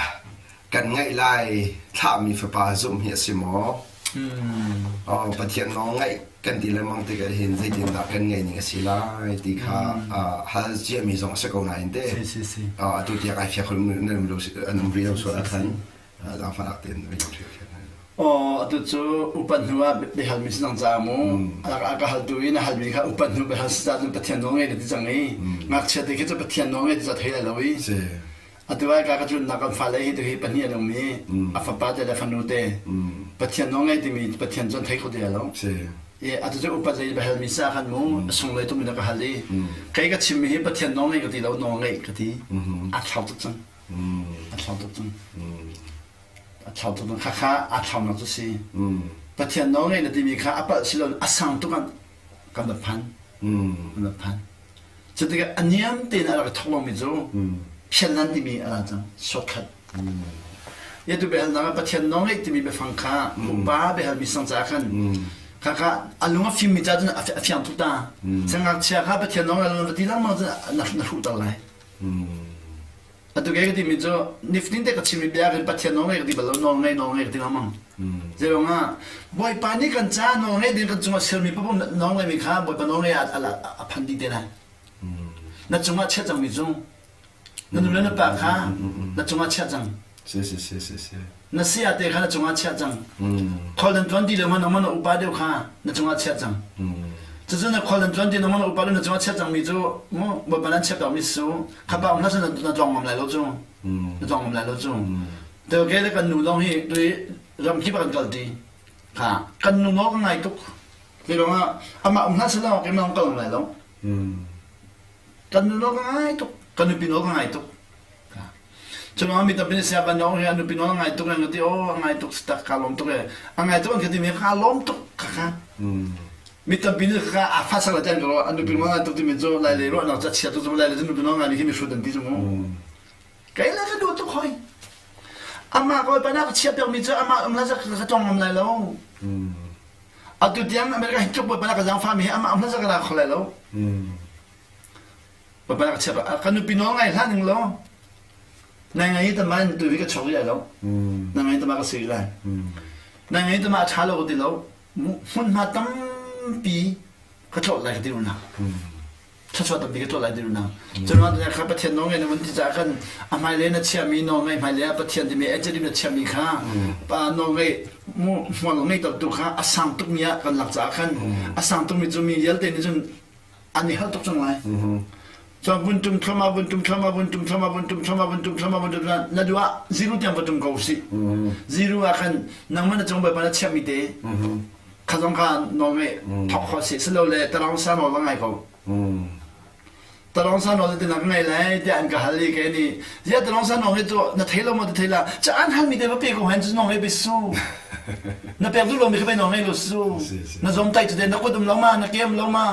[SPEAKER 2] kan ngaih lai thlahmi fapa zumh hi a si maw? Oh, Pathian nawl ngaih kan ti lengmang tikah hin zeitindah kan ngaih ning a si lai ti kha hal ciami zong a si ko nain te.
[SPEAKER 1] Si, si, si.
[SPEAKER 2] Atu tiang ai fiak an um lo an um rih lo sual ah khan zaangfahnak tein
[SPEAKER 1] Aw, atu cu upat hnu ah biahalmi si cang caah mu a ka haltu i na halmi kha upat hnu biahal si caah cun Pathian nawl ngei na ti cang i ngakchia te khi cu Pathian nawl ngei ti ca thei lai lo i atu ai ka ka tlunnak kan fale hi tu hi pahnih an um i a fapa te le fanu te Pathian nawl ngei timi Pathian cu an thei kho ti lai lo i atu cu upat lei biahalmi si ah khan mu a sunglei tuk in a ka hal i kei ka chimmi hi Pathian nawl ngei ka ti lo nawl ngeih ka ti a thlau tuk cang A thlau tuk cang. A thlau tuk cang. Khakha aa thlaunak cu si. Pathian nawl ngei na timi kha a palh si lo a sang tuk an kan va phan. Kan va phan. Cutikah a niam tein a rak thok lomi cu phianlan timi a ra cang. Shortcut. Ya tu biahalnak ah Pathian nawl ngeih timi biafang kha upa biahalmi sang caah khan khakha a lung a fimmi ca cun a fiang tuk ta. Sangngakchia kha Pathian nawl ngeih lo ti lengmang cun na hruh ter lai. Atu ke ka timi cu nifatin te ka chimmi bia khin Pathian nawl ngei ka ti bal lo nawl ngei nawl ngei ka ti lengmang. Zeiruang ah Bawipa nih kan ca nawl ngei ding kan cungah sermi paoh nawl ngeimi kha Bawipa nawl ngei ah a phan dih te lai. Na cungah chiah cangmi cu na nu le na pa kha na cungah chiah cang.
[SPEAKER 2] Si si si si si.
[SPEAKER 1] Na saya te kha na cungah chiah cang. Khual nan tuan ti lo ma nangmah na upa deuh kha na cungah chiah cang. Cucu na khual nan tuan ti nangmah na upa deuh na cungah chiah cangmi cu mu Bawipa nan chiah mi su kha pa um hlah na tlawng ngam lai lo cu. Na tlawng ngam lai lo cu. Te ke le kan nu zong hi tui ram kip ah kan kal ti. Kha kan nu nawl ka ngai tuk. Te ruangah amah um hlah selaw keimah kal ngam lai lo. Kan nu nawl ka ngai tuk. Kan nupi nawl ka ngai tuk. Cun mi tampi nih saya ban hi a nupi nawl a ngai tuk an ka ti aw a ngai tuk tak ka lawm tuk e a ngai tuk an ka ti mi ka lawm tuk ka ka mi tampi nih ka a fa sak la tan ka a nupi nawl ngai tuk timi cu lai lei ruahnak ca chia tuk cu lai lei cu nupi nawl ngai mi khi mi hrut an ti cu mu kei le ka duh tuk hoi amah ko pa na ka chia piak mi cu amah um la ka tong ngam lai lo atu tiang America hi tluk pa na ka zaangfah mi hi amah um la ka la kho lai lo Papa ka chiap ka nupi nawl ngai hlah ning law nai ngai tama in tu hi ka chok rih lai lo na ngai tama ka si lai na ngai tama a ṭha lo ka ti lo hmunhma tampi ka tlawt lai ka ti na thluachuah tampi ka tlawt lai ti na cun kha Pathian nawl ngai na vun ti caah khan a hmailei na chiahmi nawl ngai hmailei ah Pathian timi ejedim na chiahmi kha pa nawl ngai mu hmual ngei tu kha a sang tukmi ah kan lak caah khan a sang tukmi cu mi vialte nih cun an i hal tuk cang lai. Cun vun tum thlama vun tum thlama vun tum thlama vun tum thlama vun tum thlama vun tum thlama na duh ah zero tiang va tum ko sih. Zero ah khan nangmah na cung Bawipa na chiahmi te kha zong kha nawl ngeih thok kho si silole tarang sa nawl va ngai ko. Talong sa nawl te na ka ngei lai tiah an ka hal i kei nih ziah talong sa nawl hi cu na thei lo maw ti thei la ca an halmi te va pe ko hen cu nawl ngei pe su na pek duh lomi kha pe nawl ngei lo su na zom tai cu te na kut um lo ma na ke um lo ma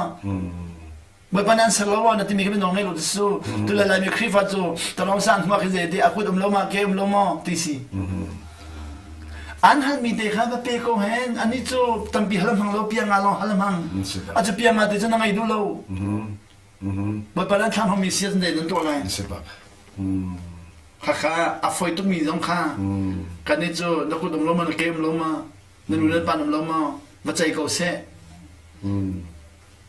[SPEAKER 1] Bawipa nan ser lo ma na timi kha nawl ngei lo ti su tu le laimi Khrihfa cu talong sa an hmuak hi zei ti a kut um lo ma ke um lo ma ti si an halmi te kha va pe ko hen ani cu tampi hal hmang lo pianga lawng hal hmang a cu pianga te cu na ngei duh lo Bawipa nan thlam hmangmi si ahcun nan tuah lai.
[SPEAKER 2] Si bak.
[SPEAKER 1] Khakha a foi tukmi zong kha kan nih cu na kut um lo ma na ke um lo ma na nu le pa um lo ma va cei ko seh.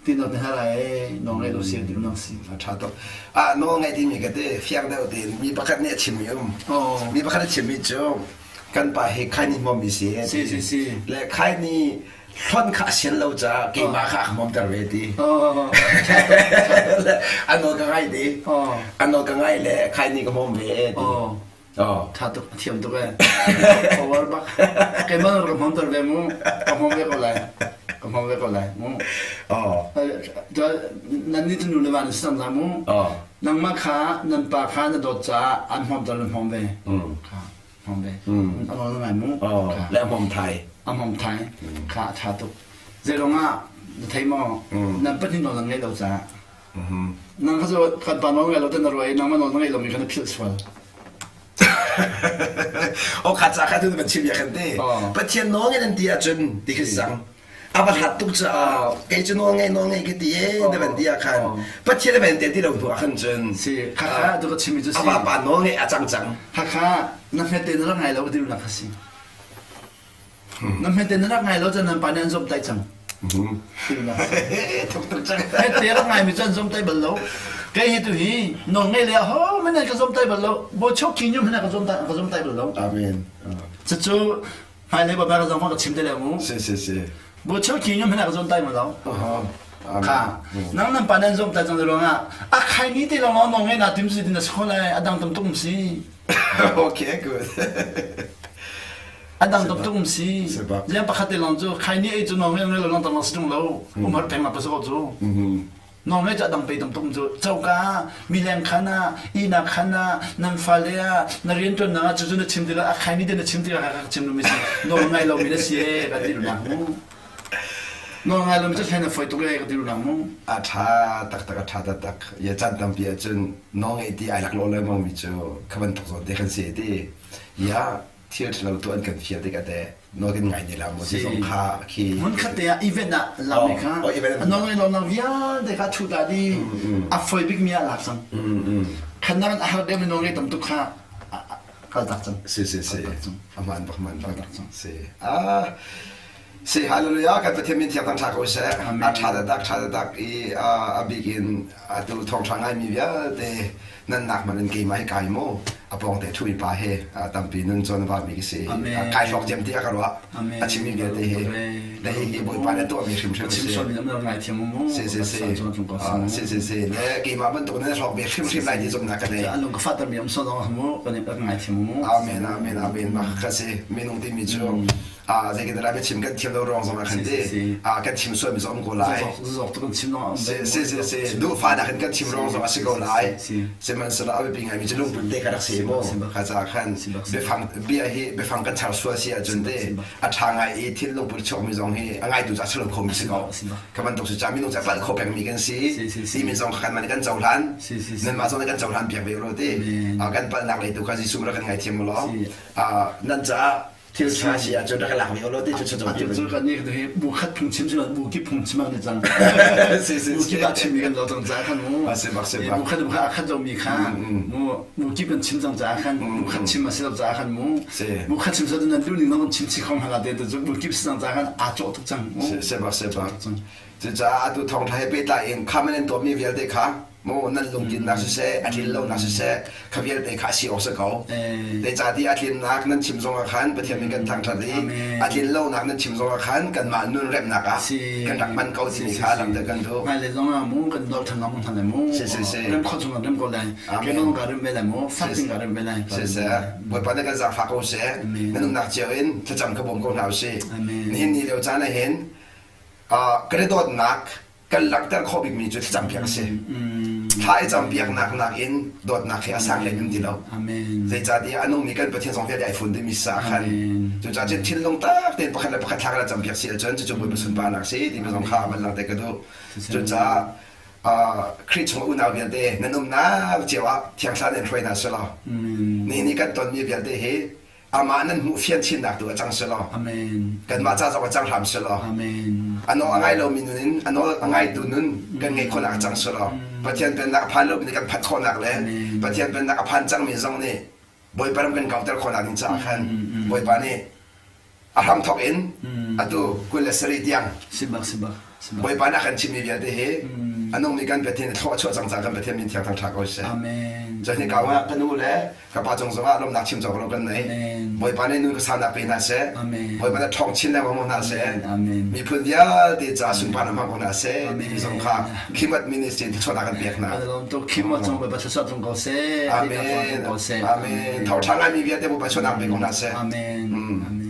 [SPEAKER 1] Ti no te hna lai nawl ngei lo si ti nang si.
[SPEAKER 2] A tha tuk. Ah nawl ngei timi ka te fiang deuh tein mi pakhat nih a chimmi um. Mi pakhat a chimmi cu kan pa hi khaini hmawm mi si.
[SPEAKER 1] Si si si.
[SPEAKER 2] Le khaini hlonh kha a sian lo caah keimah kha a ka hmawmter ve ti. A nawl ka ngai ti. A nawl ka ngai le khaini ka hmawm ve ti.
[SPEAKER 1] Tha tuk, a thiam tuk ee. Power bak. Keimah ka hmawmter ve mu. Ka hmawm ve ko lai. Ka hmawm ve ko lai mu. Nan nih cu nu le va nan si cang la mu. Nangmah kha nan pa kha na dawt caah an hmawmter na hmawm ve. Hmawm ve. A nawl ngai mu.
[SPEAKER 2] Le a hmawm thai.
[SPEAKER 1] A hmawm thai. Kha a ṭha tuk. Zeirong ah na thei maw? Nan pahnih nawl nan ngeih lo caah. Nang kha cu kan pa nawl ngeih lo te na ruah i nangmah nawl na ngeih lomi kha na philh sual.
[SPEAKER 2] O kha ca kha tu ban chim ya khan te. Pathian nawl ngeih nan ti ahcun ti khi sang. A va hlat tuk caah kei cu nawl ngei nawl ngei ka ti e na van ti ah khan Pathian a van tel ti lo hnu ah khan cun
[SPEAKER 1] si khakha tu ka chimmi cu si
[SPEAKER 2] a vapa nawl ngei a cang cang.
[SPEAKER 1] Khakha na hmete na rak ngai lo ti nak si. Na hmete na rak ngai lo cun nan pa nih an zomh tai cang.
[SPEAKER 2] Thuk tuk cang.
[SPEAKER 1] Hmete rak ngai mi cu an zomh tai bal lo. Kei hi tu hi nawl ngei le ho man ka zomh tai bal lo. Bo chok ki nyum hna ka zomh tai ka zomh tai bal lo.
[SPEAKER 2] Amen.
[SPEAKER 1] Cucu hmailei baba ka zong ka chim te le mu.
[SPEAKER 2] Si si si.
[SPEAKER 1] Bo chok ki nyum hna ka zomh tai ma lo. Kha. Nang nan pa nan zomh tai cang ruang ah a khai ni te long long ngai na tim si din na si lai adang tam tum si.
[SPEAKER 2] Okay, good.
[SPEAKER 1] A dang tuk tuk um si. Liang pakhat te lawng cu khai ni ei cu nawng ngei lo lawng tam si tung lo. Um har peng ma pasuk cu. Nawng ngei cu a dang pe tam tuk cu. Choka mileng khan ah ina khan ah nan fale ah na rian tuan nang ah cu cu na chim ti lo a khai ni te na chim ti ka ka chim lu mi si. Nawl ngai lo mi na si e ka ti lu nak mu. Nawl ngai lo mi cu thlen na foi tuk e ka ti lu nak mu.
[SPEAKER 2] A ṭha taktak a ṭha taktak. Ya chan tampi ahcun nawl ngei ti ai lak lo lengmang mi cu kha bantuk zawn te kan si ti. Ya thil ṭhalo tu an kan fial tikah teh nawl kan ngai ne la maw ti zong kha khi
[SPEAKER 1] hmunkhat te ah event ah lami kha a nawl ngai lo nak vialte kha thu ta di a foi bik mi ah lak cang khan nak a har deuh mi nawl ngai tam tuk kha kal tak cang
[SPEAKER 2] si si si aman bak man bak si ah si hallelujah kan Pathian min thiang thang tha ko seh a tha tak tha tak i a bik in atu thawng tha ngai mi vialte nan nak man in keimah hi kai mu a pawng te ṭhumi pa he tampi nun cawn va mi ka si kai hlawk cem ti a ka ruah a chimmi vialte hi le hi hi bawipa le tuahmi hrimhrim
[SPEAKER 1] si
[SPEAKER 2] si si si si si si le keimah bantuk nan hlawk ve hrimhrim lai ti zumhnak ka nei
[SPEAKER 1] an lung ka fatter mi um so dong mu kan ngai thiam mu
[SPEAKER 2] amen amen amen mah ka si minung timi cu ah zeitin dah biachim kan thiam lo ruang zong ah khan ti ah kan chim sual mi zong um ko lai
[SPEAKER 1] zok tu kan chim dong
[SPEAKER 2] si si si si duhfa dak in kan chim ruang zong a si ko lai sihmanhsehlaw a biapi ngai mi cu lungput te ka rak si mu kha ca khan biafang bia hi biafang kan char sual si ahcun te a ṭha ngai i thil lungput chuak mi zong hi a ngaitu ca chalo kho mi si ko ka bantuk si ca minung ca palh kho peng mi kan si timi zong kha kan man kan cohlan nanmah zong nih kan cohlan piak ve ro ti kan palhnak lei tu kha Jesuh rak kan ngaithiam mu law nan caah thil ṭha si ahcun rak i lak ve law ti cu cu
[SPEAKER 1] cu kan nih hi bu khat phung chim si bu kip phung chim an cang
[SPEAKER 2] si si
[SPEAKER 1] bu kip ah chim mi kan lo cang ca khan mu
[SPEAKER 2] si bak si bak
[SPEAKER 1] bu khat bu khat a khat lo mi kha mu bu kip kan chim cang ca khan bu khat chim a si lo ca khan mu bu khat chim sa nan lu ning nong chim chi khong hala te cu bu kip si cang ca khan a cawh tuk cang
[SPEAKER 2] si si bak si bak cucaah atu thawngṭha he pehtlai in kha man in tuahmi vialte kha maw nan lungtlinnak siseh a tlin lonak siseh kha vialte kha a si awk si ko zeicahtiah a tlinnak nan chim zongah khan Pathian min kan thangṭhat i a tlin lonak nan chim zongah khan kanmah nun remnak ah kan rak hman ko timi kha langhter kan duh
[SPEAKER 1] hmailei zongah mu kan dol ṭhan lengmang hna lai mu
[SPEAKER 2] si si si
[SPEAKER 1] rem khawh chung rem ko lai keimah ka rem ve lai mu fak ding ka rem ve lai
[SPEAKER 2] si si Bawipa nih kan zaangfah ko seh nan umnak cio in thlacam kha bawm ko hna usih nihin ni lio caan ah hin kan i dawtnak kan langhter khawh bikmi cu thlacampiak a si. Thla i campiaknak nakin dawtnak hi a sang hlei um ti lo. Zeicahtiah a nungmi kan Pathian zong vialte ai fun dimi sa khan. Cucaah cun thinlung tak tein pakhat le pakhat thla kan campiak si ahcun cucu Bawipa sunparnak si timi zong kha van langhter ka duh. Cucaah Khrih chung unau vialte nan umnak cio ah Thiang Thlarau in hruai hna selaw. Nihin ni kan tonmi vialte hi amah nan hmuh fian chinnak tu a cang selaw
[SPEAKER 1] Amen.
[SPEAKER 2] Kanmah ca zong a cang hram selaw
[SPEAKER 1] Amen.
[SPEAKER 2] A nawl a ngai lomi nun in a nawl a ngaitu nun kan ngeih khawhnak a cang selaw Pathian pennak a phan lomi nih kan phanh khawhnak le Pathian pennak a phan cangmi zong nih Bawipa ram kan kauter khawhnak ding caah khan Bawipa nih a hramthawk in atu 27 tiang
[SPEAKER 1] Sibak sibak.
[SPEAKER 2] Bawipa nih a kan chimmi vialte hi a nungmi kan Pathian thlawh a chuah cang caah kan Pathian min thiang thangṭha ko seh.
[SPEAKER 1] Amen.
[SPEAKER 2] Cun hika ah ka nu le ka pa cung zongah lawmhnak chim cawk lo kan nei. Bawipa nih nun ka saunak pe hna seh.
[SPEAKER 1] Amen.
[SPEAKER 2] Bawipa nih ṭhawng chin lengmang hna seh.
[SPEAKER 1] Amen.
[SPEAKER 2] Miphun vialte ca sunparnak hmang ko hna seh. Timi zong kha Khimat Ministry thluachuahnak kan pek hna.
[SPEAKER 1] Khimat cung Bawipa thluachuah tlung ko seh.
[SPEAKER 2] Amen. Amen. Thawngṭha ngaimi vialte Bawipa chuahnak pe ko hna seh.
[SPEAKER 1] Amen. Amen.